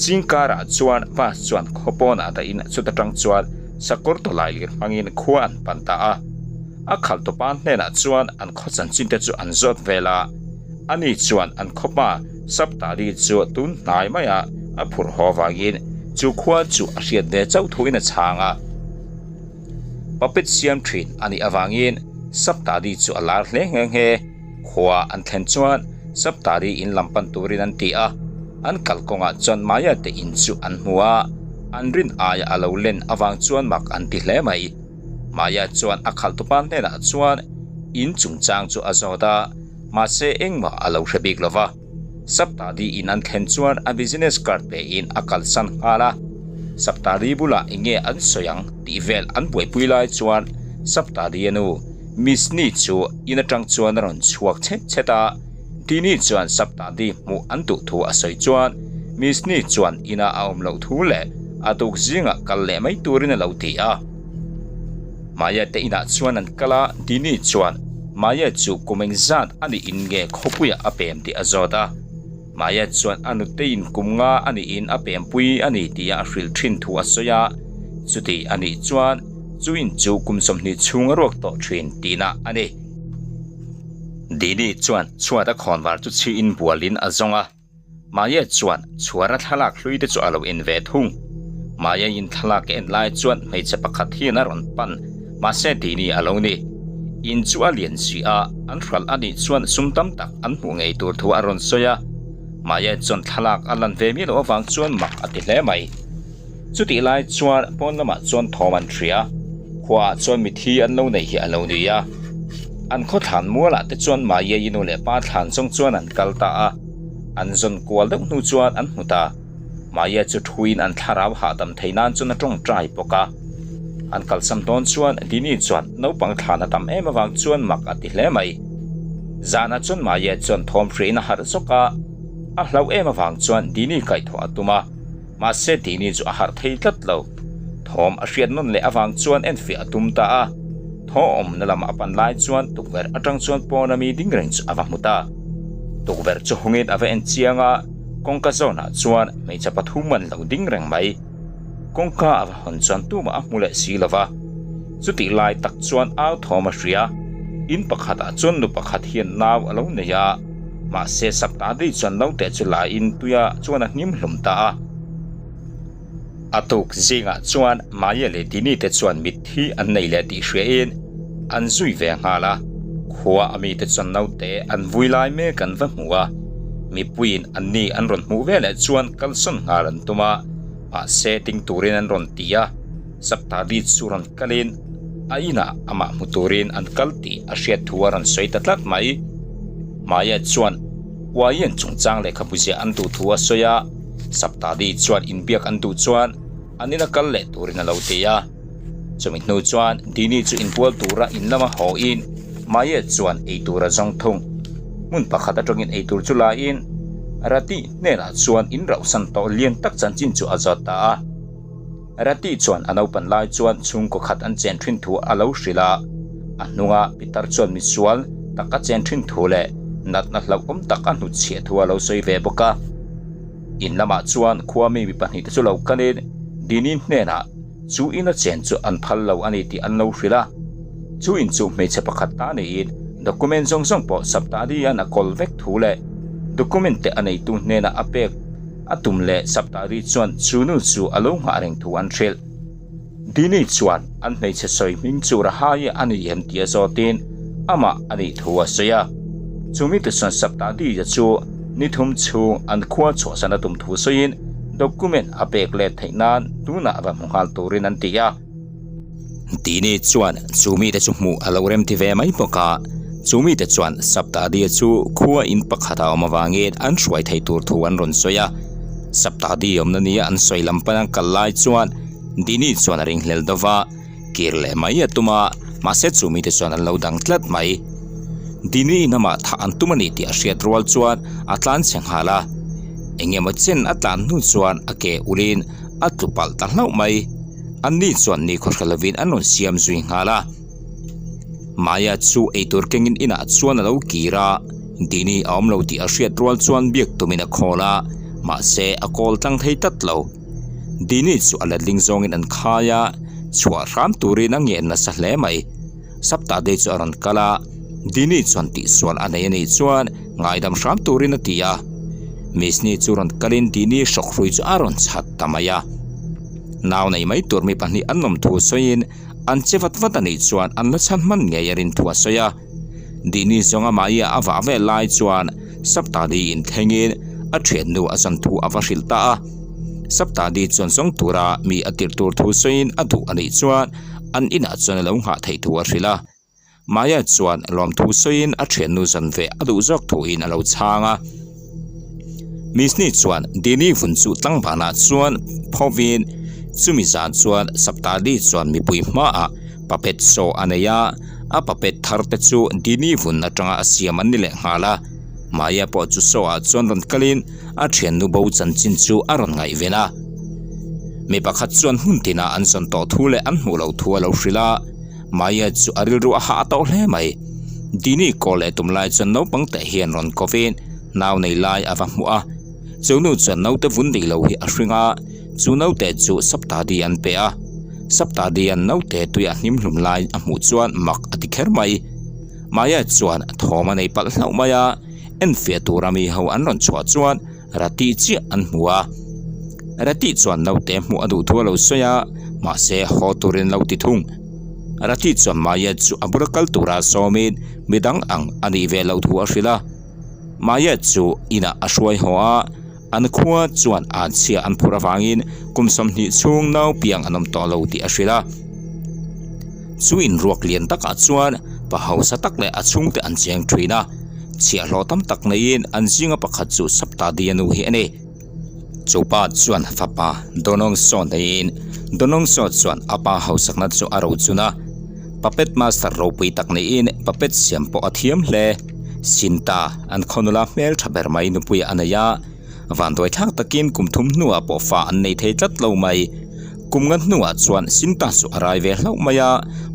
Zing karah chuan bus chuan khaw pawnah dahin chuta tang chuan sakawr tawlai lir hmangin khua an pan ta a. A khalh tawpa hnenah chuan an khaw chanchin te chu an zawt vel a, ani chuan an khawpa Saptali chu tun hnai maiah a phurh haw vangin chu khua chu a hriat ve chauh thuin a chhang a. Puppet siam thin a nih avangin Saptadi chu a lar hle nghe nghe. Khua an thlen chuan Saptadi in lam pan turin an ti a, an kalkawngah chuan Maya te in chu an hmu a, an rin aia a lo len avang chuan mak an ti hle mai. Maya chuan a khalhtupa hnenah chuan in chungchang chu a zawt a, mahse engmah a lo hre bik lo va. Saptadi in an thlen chuan a business card pe in a kalsan nghal a, Saptadi bulah enge an sawi ang tih vel an buaipui lai chuan Saptadi a nu Miss Ni chu in atang chuan a rawn chhuak chhet chhet a, Dini chuan Saptadi hmuh an duh thu a sawi chuan Miss Ni chuan inah a awm loh thu leh a tuk zingah kal leh mai turin a lo ti a. Maya te inah chuan an kal a, Dini chuan Maya chu kum engzat a nih in nge khawpuiah a pem tih a zawt a. Maya chuan a nuteiin kum nga a nih in a pempui a ni tih a hrilh thin thu a sawi a, chuti a nih chuan chu in chu kum 20 chhung a ruak tawh thin tihna a ni. Dini chuan chhuat a khawnvar chu chhiin bualin a zawng a. Maya chuan chhuara thlalak hlui te chu a lo en ve thung. Maya in thlalak a en lai chuan hmeichhe pakhat hian a rawn pan, mahse Dini a lo ni. In chu a lian si a, an hralh a nih chuan sum tam tak an hmuh ngei tur thu a rawn sawi a. Maya chuan thlalak a lan ve miah loh avang chuan mak a ti hle mai. Chutih lai chuan pawn lamah chuan thawm an hria. Khuaah chuan mithi an lo nei hi a lo ni a. An khaw thlan mualah te chuan Maiei nu leh pa thlan zawng chuan an kal ta a. An zawn kual deuh hnu chuan an hmu ta. Maia chu thuin an thlarau hahdam thei nan chuan a tawngtai bawk a. An kalsam dawn chuan Dini chuan naupang thlan a tam em avang chuan mak a ti hle mai. Zanah chuan Maia chuan thawm hriain a harh zawk a. A hlauh em avang chuan Dini kaihthawh a tum a. Mahse Dini chu a harh thei tlat lo. Thawm a hriat nawn leh avang chuan enfiah a tum ta a. Thaw awmna lam a pan lai chuan tukverh atang chuan pawn ami ding reng chu a va hmu ta. Tukverh chu hawngin a va en chiang a, kawngka zawnah chuan hmeichhe pathum an lo ding reng mai. Kawngka a va hawn chuan tumah a hmu leh si lo va. Chutih lai tak chuan au thawm a hria. In pakhatah chuan nu pakhat hian nau a lo nei a. Mahse Saptadi chuan naute chu la in tuia chuan a hnim hlum ta a. A tuk zingah chuan Maya leh Dini te chuan mitthi an nei leh tih hria in an zui ve nghal a. Khua a mite chuan naute an vui lai mek an va hmu a. Mipuiin an ni an rawn hmuh veleh chuan kalsawn nghal an tum a, mahse ding turin an rawn ti a. Saptadi chu rawn kalin a inah amah hmu turin an kal tih a hriat thu a rawn sawi ta tlat mai. Maya chuan Uaiin chungchang lehkhabu ziah an duh thu a sawi a, Saptadi chuan inbiak an duh chuan an ina kal leh turin a lo ti a. Chumi hnu chuan Dini chu inbual tura in lama hawin Maya chuan eitur a zawng thung. Hmun pakhat atangin eitur chu lain Rati hnenah chuan in rauhsan tawh lian tak chanchin chu a zawt ta a. Rati chuan a naupan lai chuan chhungkaw khat an chen thin thu a lo hrilh a, a hnunga pitar chuan misual tak a chen thin thu leh natna hlauhawm tak a hnutchhiah thu a lo sawi ve bawk a. In lamah chuan khua mi mi pahnihte chu lo kalin Dini hnenah chu ina chen chu an phal lo a ni tih an lo hrilh a. Chu in chu hmeichhe pakhat ta niin document zawng zawng pawh Saptari-a'n a kawl vek thu leh document te a neitu hnenah a pek a tum leh Saptari chuan chu nu chu a lo nghah reng thu an hrilh. Dini chuan an hmeichhe sawi hming chu Rahai a ni em tih a zawtin amah a nih thu a sawi a. Chu mite chuan Saptadi-a chu ni thum chhung an khua chhuahsan a tum thu sawiin document a pek let theih nan tunah va hmu nghal turin an ti a. Dini chuan chu mite chu hmuh a lo remti ve mai bawk a. Chu mite chuan Saptadi-a chu khua in pakhat a awm avangin an hruai thei tur thu an rawn sawi a. Saptadi awmna nia an sawi lam pan an kal lai chuan Dini chuan a ringhlel deuh va, kir leh mai a tum a, mahse chu mite chuan an lo dang tlat mai. Dini in amah thah an tum a ni tih a hriat rual chuan a tlan chhe nghal a, eng emaw chen a tlan hnu chuan a ke ulin a tlu palh ta hlauh mai. Anni chuan nikhaw hre lovin an rawn siam zui nghal a. Maya chu eitur kengin inah chuan a lo kir a, Dini a awm lo tih a hriat rual chuan biak tumin a khawl a, mahse a kawl tlang thei tlat lo. Dini chu a letling zawngin an khai a, chhuah hram turin a ngen nasa hle mai. Saptade chu a rawn kal a, Dini chuan tihsual a nei a nih chuan ngaidam hram turin a ti a. Misni chu rawn kalin Dini hrawkhrui chu a rawn chhat ta mai a. Nau nei mai tur mi pahnih an awm thu sawiin an che vat vat a nih chuan an la chhan hman ngei a rin thu a sawi a. Dini zawnga mahia a vah vel lai chuan Saptadi in thlengin a thiannu a zawn thu a va hrilh ta a. Saptadi chuan zawng tura mi a tirh tur thu sawiin a duh a nih chuan an inah chuan a lo nghah theih thu a hrilh a. Maya chuan lawmthu sawiin a thiannu zawn ve a duh zawk thuin a lo chhang a. Misni chuan Dini vun chu tlangvanah chuan phovin chumi zan chuan Saptadi chuan mipui hmaah puppet show a nei a, a puppet thar te chu Dini vun atanga a siam an ni leh nghal a. Maya pawh chu show ah chuan rawn kalin a thiannu bo chanchin chu a rawn ngaihven a. Mi pakhat chuan hmun tinah an zawn tawh thu leh an hmuh loh thu a lo hrilh a. Maya chu a rilru a hah tawh hle mai. Dini kaw leh tum lai chuan naupang teh hian rawn kovin nau nei lai a va hmuh a. Chu nu chuan naute vun dik lo hi a hring a, chu naute chu Saptadi an pe a. Saptadi an naute tui a hnim hlum lai a hmuh chuan mak a ti kher mai. Maya chuan thawm a nei palh hlauh mai a, enfiah tura mi ho an rawn chhuah chuan Rati chiah an hmu a. Rati chuan naute hmuh a duh thu a lo sawi a, mahse haw turin lo ti thung. Rati chuan Maya chu a bula kal tura sawmin midang ang a nih ve loh thu a hrilh a. Maya chu inah a hruai haw a, an khua chuan an chhia an phur avangin kum 20 chhung nau piang an awm tawh lo tih a hrilh a. Chu inruak lian takah chuan pa hausa tak leh a chhungte an cheng thin a, chhiahhlawh tam tak neiin an zinga pakhat chu Saptadiya nu hi a ni. Chu pa chuan fapa Donongso neiin Donongso chuan a pa hausakna chu a rochun a, puppet master ropui tak neiin puppet siam pawh a thiam hle. Sinta an khawnula hmeltha ber mai nupui a nei a. Vanduai thlak takin kum thum hnuah pawh fa an nei thei tlat lo mai. Kum nga hnuah chuan Sinta chu a rai ve hlauh mai a,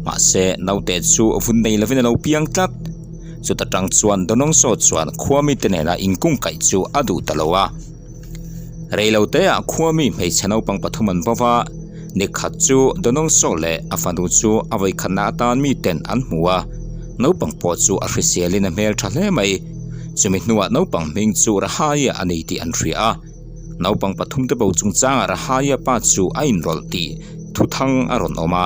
mahse naute chu vun nei lovin a lo piang tlat. Chuta tang chuan Donongso chuan khua mite nena inkungkaih chu a duh ta lo a. Reiloteah khua mi hmeichhe naupang pathum an bo va, Nikhat chu Donongso leh a fanu chu a vawikhatna atan miten an hmu a, naupang pawh chu a hriselin a hmel tha hle mai. Chumi hnuah naupang hming chu Rahaia a ni tih an hria a, naupang pathumte bo chungchangah Rahaia pa chu a inrawlh tih thuthang a rawn awm a,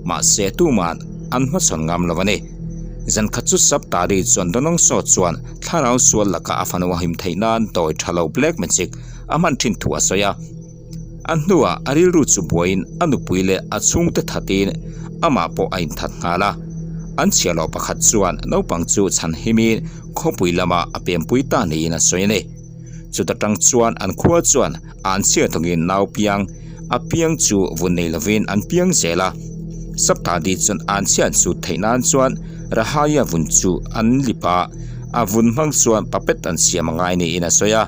mahse tuman an hmachhawn ngam lo a ni. Zankhat chu Saptari chuan Donongso chuan thlarau sual lakah a fanu a him theih nan tawi tha lo black magic a hman thin thu a sawi a. A hnuah a rilru chu buaiin a nupui leh a chhungte thatin amah pawh a inthat nghal a. An chhiahloh pakhat chuan naupang chu chhan himin khawpui lamah a pempui ta niin a sawi a ni. Chuta tang chuan an khua chuan an chhiat tawngin nau piang a piang chu vun nei lovin an piang zel a. Saptadi chuan an chhiat sut theih nan chuan Rahaia vun chu an lip a, a vun hmang chuan puppet an siam a ngai niin a sawi a.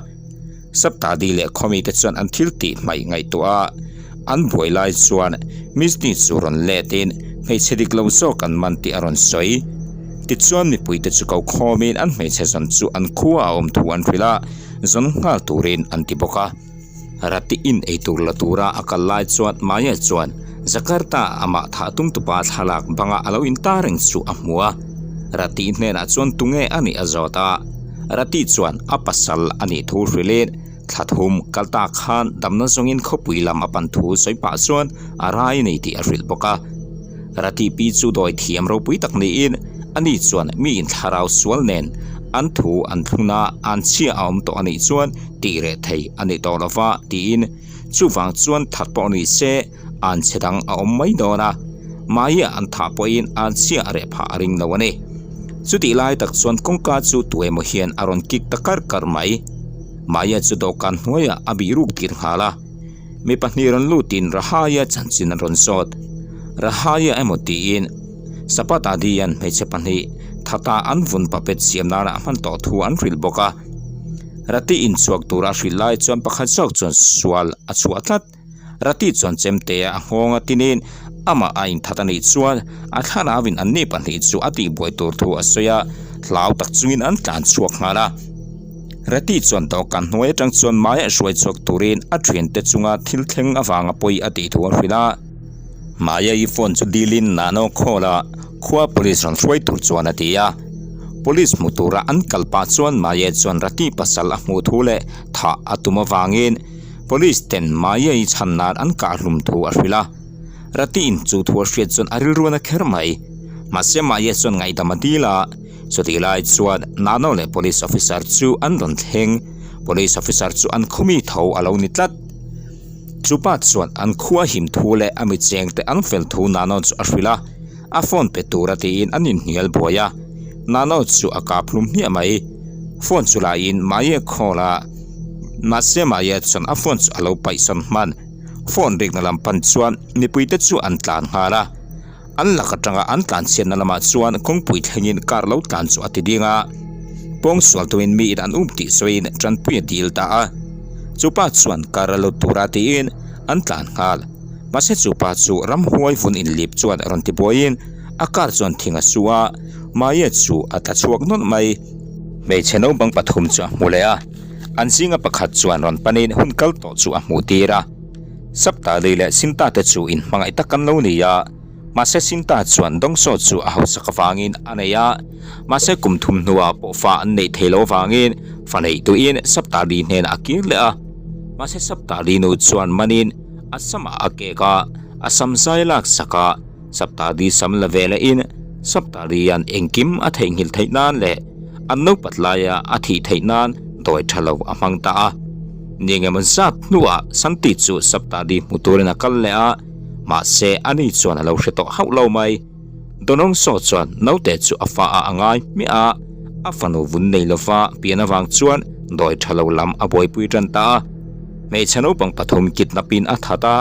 Saptadi leh khawmite chuan an thil tih hmaih ngaihtuah a, an buai lai chuan Misni chu rawn letin hmeichhe dik lo zawk an man tih a rawn sawi. Tichuan mipuite chu ko khawmin an hmeichhe zawn chu an khua a awm thu an hrilh a, zawn nghal turin an ti bawk a. Rati in eitur la tura a kal lai chuan Maya chuan Jakarta ah amah thah tum tupa thlalak banga a lo intar reng chu a hmu a. Rati hnenah chuan tunge a nih a zawt a, Rati chuan a pasal a nih thu hrilhin thla thum kal ta khan damna zawngin khawpui lam a pan thu sawi pah chuan a rai nei tih a hrilh bawk a. Rati pi chu dawi thiam ropui tak niin ani chuan mi inthlarau sual nen an thu an thlun a, an chhia a awm tawh a nih chuan tih reh thei a ni tawh lova tiin chuvang chuan that pawh ni se an chhe dang a awm mai dawn a, mahia an thah pawhin an chhia a reh phah a ring lo a ni. Chutih lai tak chuan kawngka chu tuemaw hian a rawn kik ta kar kar mai. Mahia chu dawhkan hnuaiah a bih ruk tir nghal a. Mi pahnih rawn lutin Rahaya chanchin an rawn zawt. Rahaya emaw tiin Sapat Adian hmeichhe pahnih thata an vun puppet siam nana a hman tawh thu an hrilh bawk a. Rati inchhuak tura a hrilh lai chuan pakhat zawk chuan sual a chhuah tlat. Rati chuan chemtea a nghawng a tinin amah a inthat a nih chuan a thlarauin anni pahnih chu a tihbuai tur thu a sawi a, hlau tak chungin an tlan chhuak nghal a. Reti chuan dawhkan hnuai atang chuan Maya hruai chhuak turin a thiante chunga thil thleng avanga pawi a tih thu a hrilh a. Maya-i phone chu dilin Nano call a, khua police rawn hruai tur chuan a ti a. Police hmu tura an kal pah chuan Maya chuan Rati pasal a hmuh thu leh thah a tum avangin police ten Maya-i chhan nan an kah hlum thu a hrilh a. Rati-in chu thu a hriat chuan a rilruan a kher mai. Mahse Maya chuan ngaihdam a dil a. Chutih lai chuan Nano leh Police Officer chu an rawn thleng, Police Officer chu an khawmi tho a lo ni tlat. Chupa chuan an khua him thu leh a mi chengte an fel thu Nano chu a hrilh a, a phone pe tura tiin an inhnial buai a, Nano chu a kap hlum hmiah mai. Phone chu laiin Maye call a, mahse Maye chuan a phone chu a lo paihsawn hman. Phone rikna lam pan chuan mipuite chu an tlan nghal a. An lak atanga an tlanchhiatna lamah chuan kawngpui thlengin car lo tlan chu a ti ding a, pawngsual tumin miin an um tih sawiin tanpui a dil ta a. Chupa chuan car a lut tura tiin an tlan nghal. Mahse chupa chu ramhuai vun inlip chuan rawn ti buaiin a car chuan thing a su a, Maya chu a tla chhuak nawlh mai. Hmeichhe naupang pathum chu a hmu leh a, an zinga pakhat chuan rawn panin hun kal tawh chu a hmuh tir a. Saptali leh Sinta te chu inhmangaih tak an lo ni a, mahse Sinta chuan dawngsaw chu a hausak avangin a nei a, mahse kum thum hnuah pawh fa an neih thei lo avangin fa neih duhin Saptali hnenah a kir leh a, mahse Saptali nu chuan manin a samah a kek a, a sam zai lak sak a, Saptali sam la ve lehin Saptalian engkim a theihnghilh theih nan leh an naupat laia a thih theih nan dawi tha lo a hmang ta a. Ni engemaw zat hnuah Santi chu Saptadi hmu turin a kal leh a, mahse ani chuan a lo hre tawh hauh lo mai. Donongso chuan naute chu a fa ah a ngai hmiah a, a fanu vun nei lova pian avang chuan dawi tha lo lam a buaipui tan ta a. Hmeichhe naupang pathum kidnap in a that a,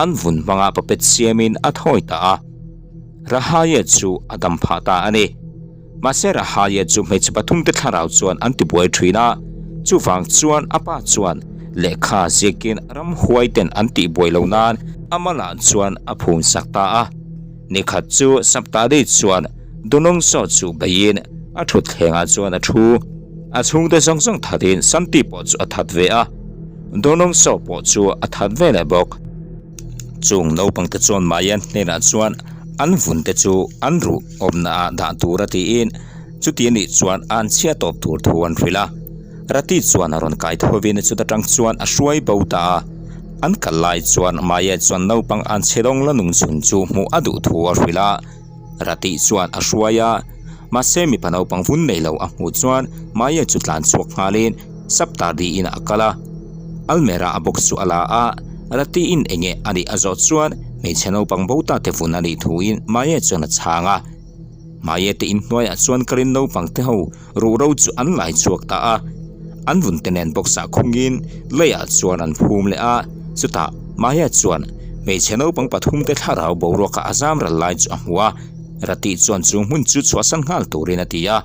an vun hmanga puppet siamin a thawi ta a. Rahaya chu a dam phah ta a ni. Mahse Rahaya chu hmeichhe pathumte thlarau chuan an tibuai thin a, chuvang chuan a pa chuan lehkha ziakin ramhuai ten an tihbuai lo nan a malah chuan a phum sak ta a. Nikhat chu Saptadi chuan Dunawngsaw chu beiin a thutthlengah chuan a thu. A chhungte zawng zawng thatin Santi pawh chu a that ve a, Dunawngsaw pawh chu a that ve leh bawk. Chung naupangte chuan Mayan hnenah chuan an vunte chu an ruh awmna ah dah tur a tiin chuti anih chuan an chhia tawp tur thu an hrilh a. Rati chuan a rawn kai thovin chuta tang chuan a hruai bo ta a. An kal lai chuan Maya chuan naupang an chhe dawng la nung chhun chu hmuh a duh thu a hrilh a. Rati chuan a hruai a, mahse mipa naupang vun nei lo a hmuh chuan Maya chu tlan chhuak nghalin Saptadi inah a kal a. Almera a box chu a la a, Rati-in enge a nih a zawh chuan hmeichhe naupang bo ta te vun a nih thuin Maya chuan a chhang a. Maya te inhnuaiah chuan kalin naupang te ho ruhro chu an lai chhuak ta a. An vun te nen box ah khungin leiah chuan an phum leh a, chutah Maya chuan hmeichhe naupang pathum te thlarau boruaka a zam ral lai chu a hmu a, Rati chuan chu hmun chu chhuahsan nghal turin a ti a.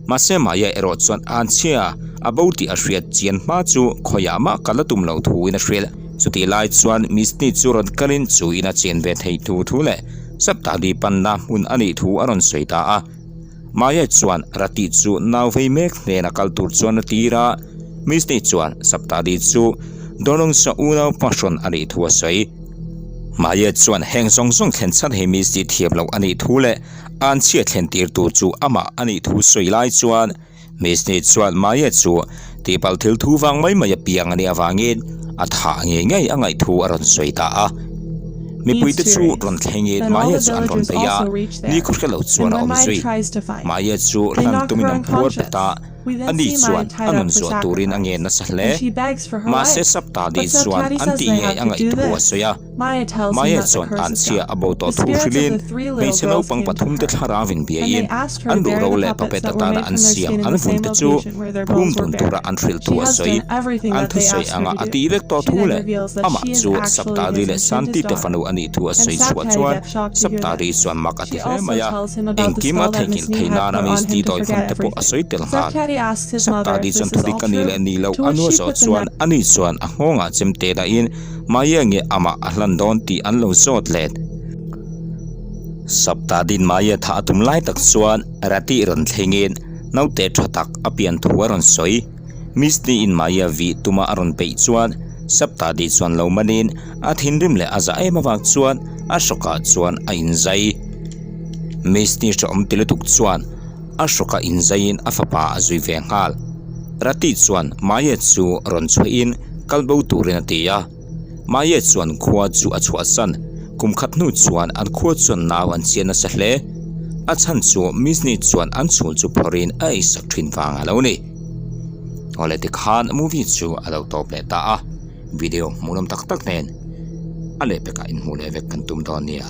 Mahse Maya erawh chuan anchhia a bo tih a hriat chian hma chu khawiah mah kal a tum loh thuin a hrilh. Chutih lai chuan Misty chu rawn kalin chu in a chen ve thei thu thu leh Saptadi panna hmun a nih thu a rawn sawi ta a. Maya chuan Rati chu nau vei mek hnena kal tur chuan a tir a, Misni chuan Saptadi chu Dorongsa unau pahrawn a nih thu a sawi. Maya chuan heng zawng zawng thlen chhan hi Misni thiam loh a nih thu leh anchhia thlen tir tur chu amah a nih thu sawi lai chuan Misni chuan Maya chu tihpalh thil thu vang mai mai a piang a nih avangin a thah ngei ngei a ngaih thu a rawn sawi ta a. Mipuite chu rawn thlengin Maya chu an rawn bei a, nikhaw hre lo chuan a awm zui. Maya chu hlan tumin an phuar pet a, ani chuan a nun zuah turin a ngen nasa hle. Mahse Saptadi chuan an tih ngei a ngaih thu a sawi a. Maya chuan an chhia a bo tawh thu hrilhin hmeichhe naupang pathumte thlarau in biain an ruhro leh puppet atana an siam an vunte chu phum dun tura an hrilh thu a sawi. An thusawi anga a tih vek tawh thu leh amah chu Saptari leh Santi te fanu a nih thu a sawi chhuah chuan Saptari chuan mak a ti hle mai a, engkim a theihnghilh theih nana Misty dawi hman te pawh a sawi tel nghal. Saptari chuan thudik a nih leh nih loh a nua zawh chuan ani chuan a nghawngah chemte dahin Maya nge amah a hlan dawn tih an lo zawt let. Saptadin Maya thah a tum lai tak chuan Rati rawn thlengin naute tha tak a pian thu a rawn sawi. Misni in Maya vih tuma a rawn peih chuan Saptadi chuan lo manin a thinrim leh a zah em avang chuan a hrawkah chuan a inzai. Misni hrehawm ti lutuk chuan a hrawkah inzaiin a fapa a zui ve nghal. Rati chuan Maya chu rawn chhuahin kal bo turin a ti a. Maya chuan khua chu a chhuahsan. Kum khat hnu chuan an khua chuan nau an chiah nasa hle. A chhan chu Misni chuan an chhul chu phawrhin a eisak thin vang a lo ni. Awle tikhan movie chu a lo tawp leh ta a. Video hmuhnawm tak tak nen a lehpekah inhmuh leh vek kan tum dawn nia.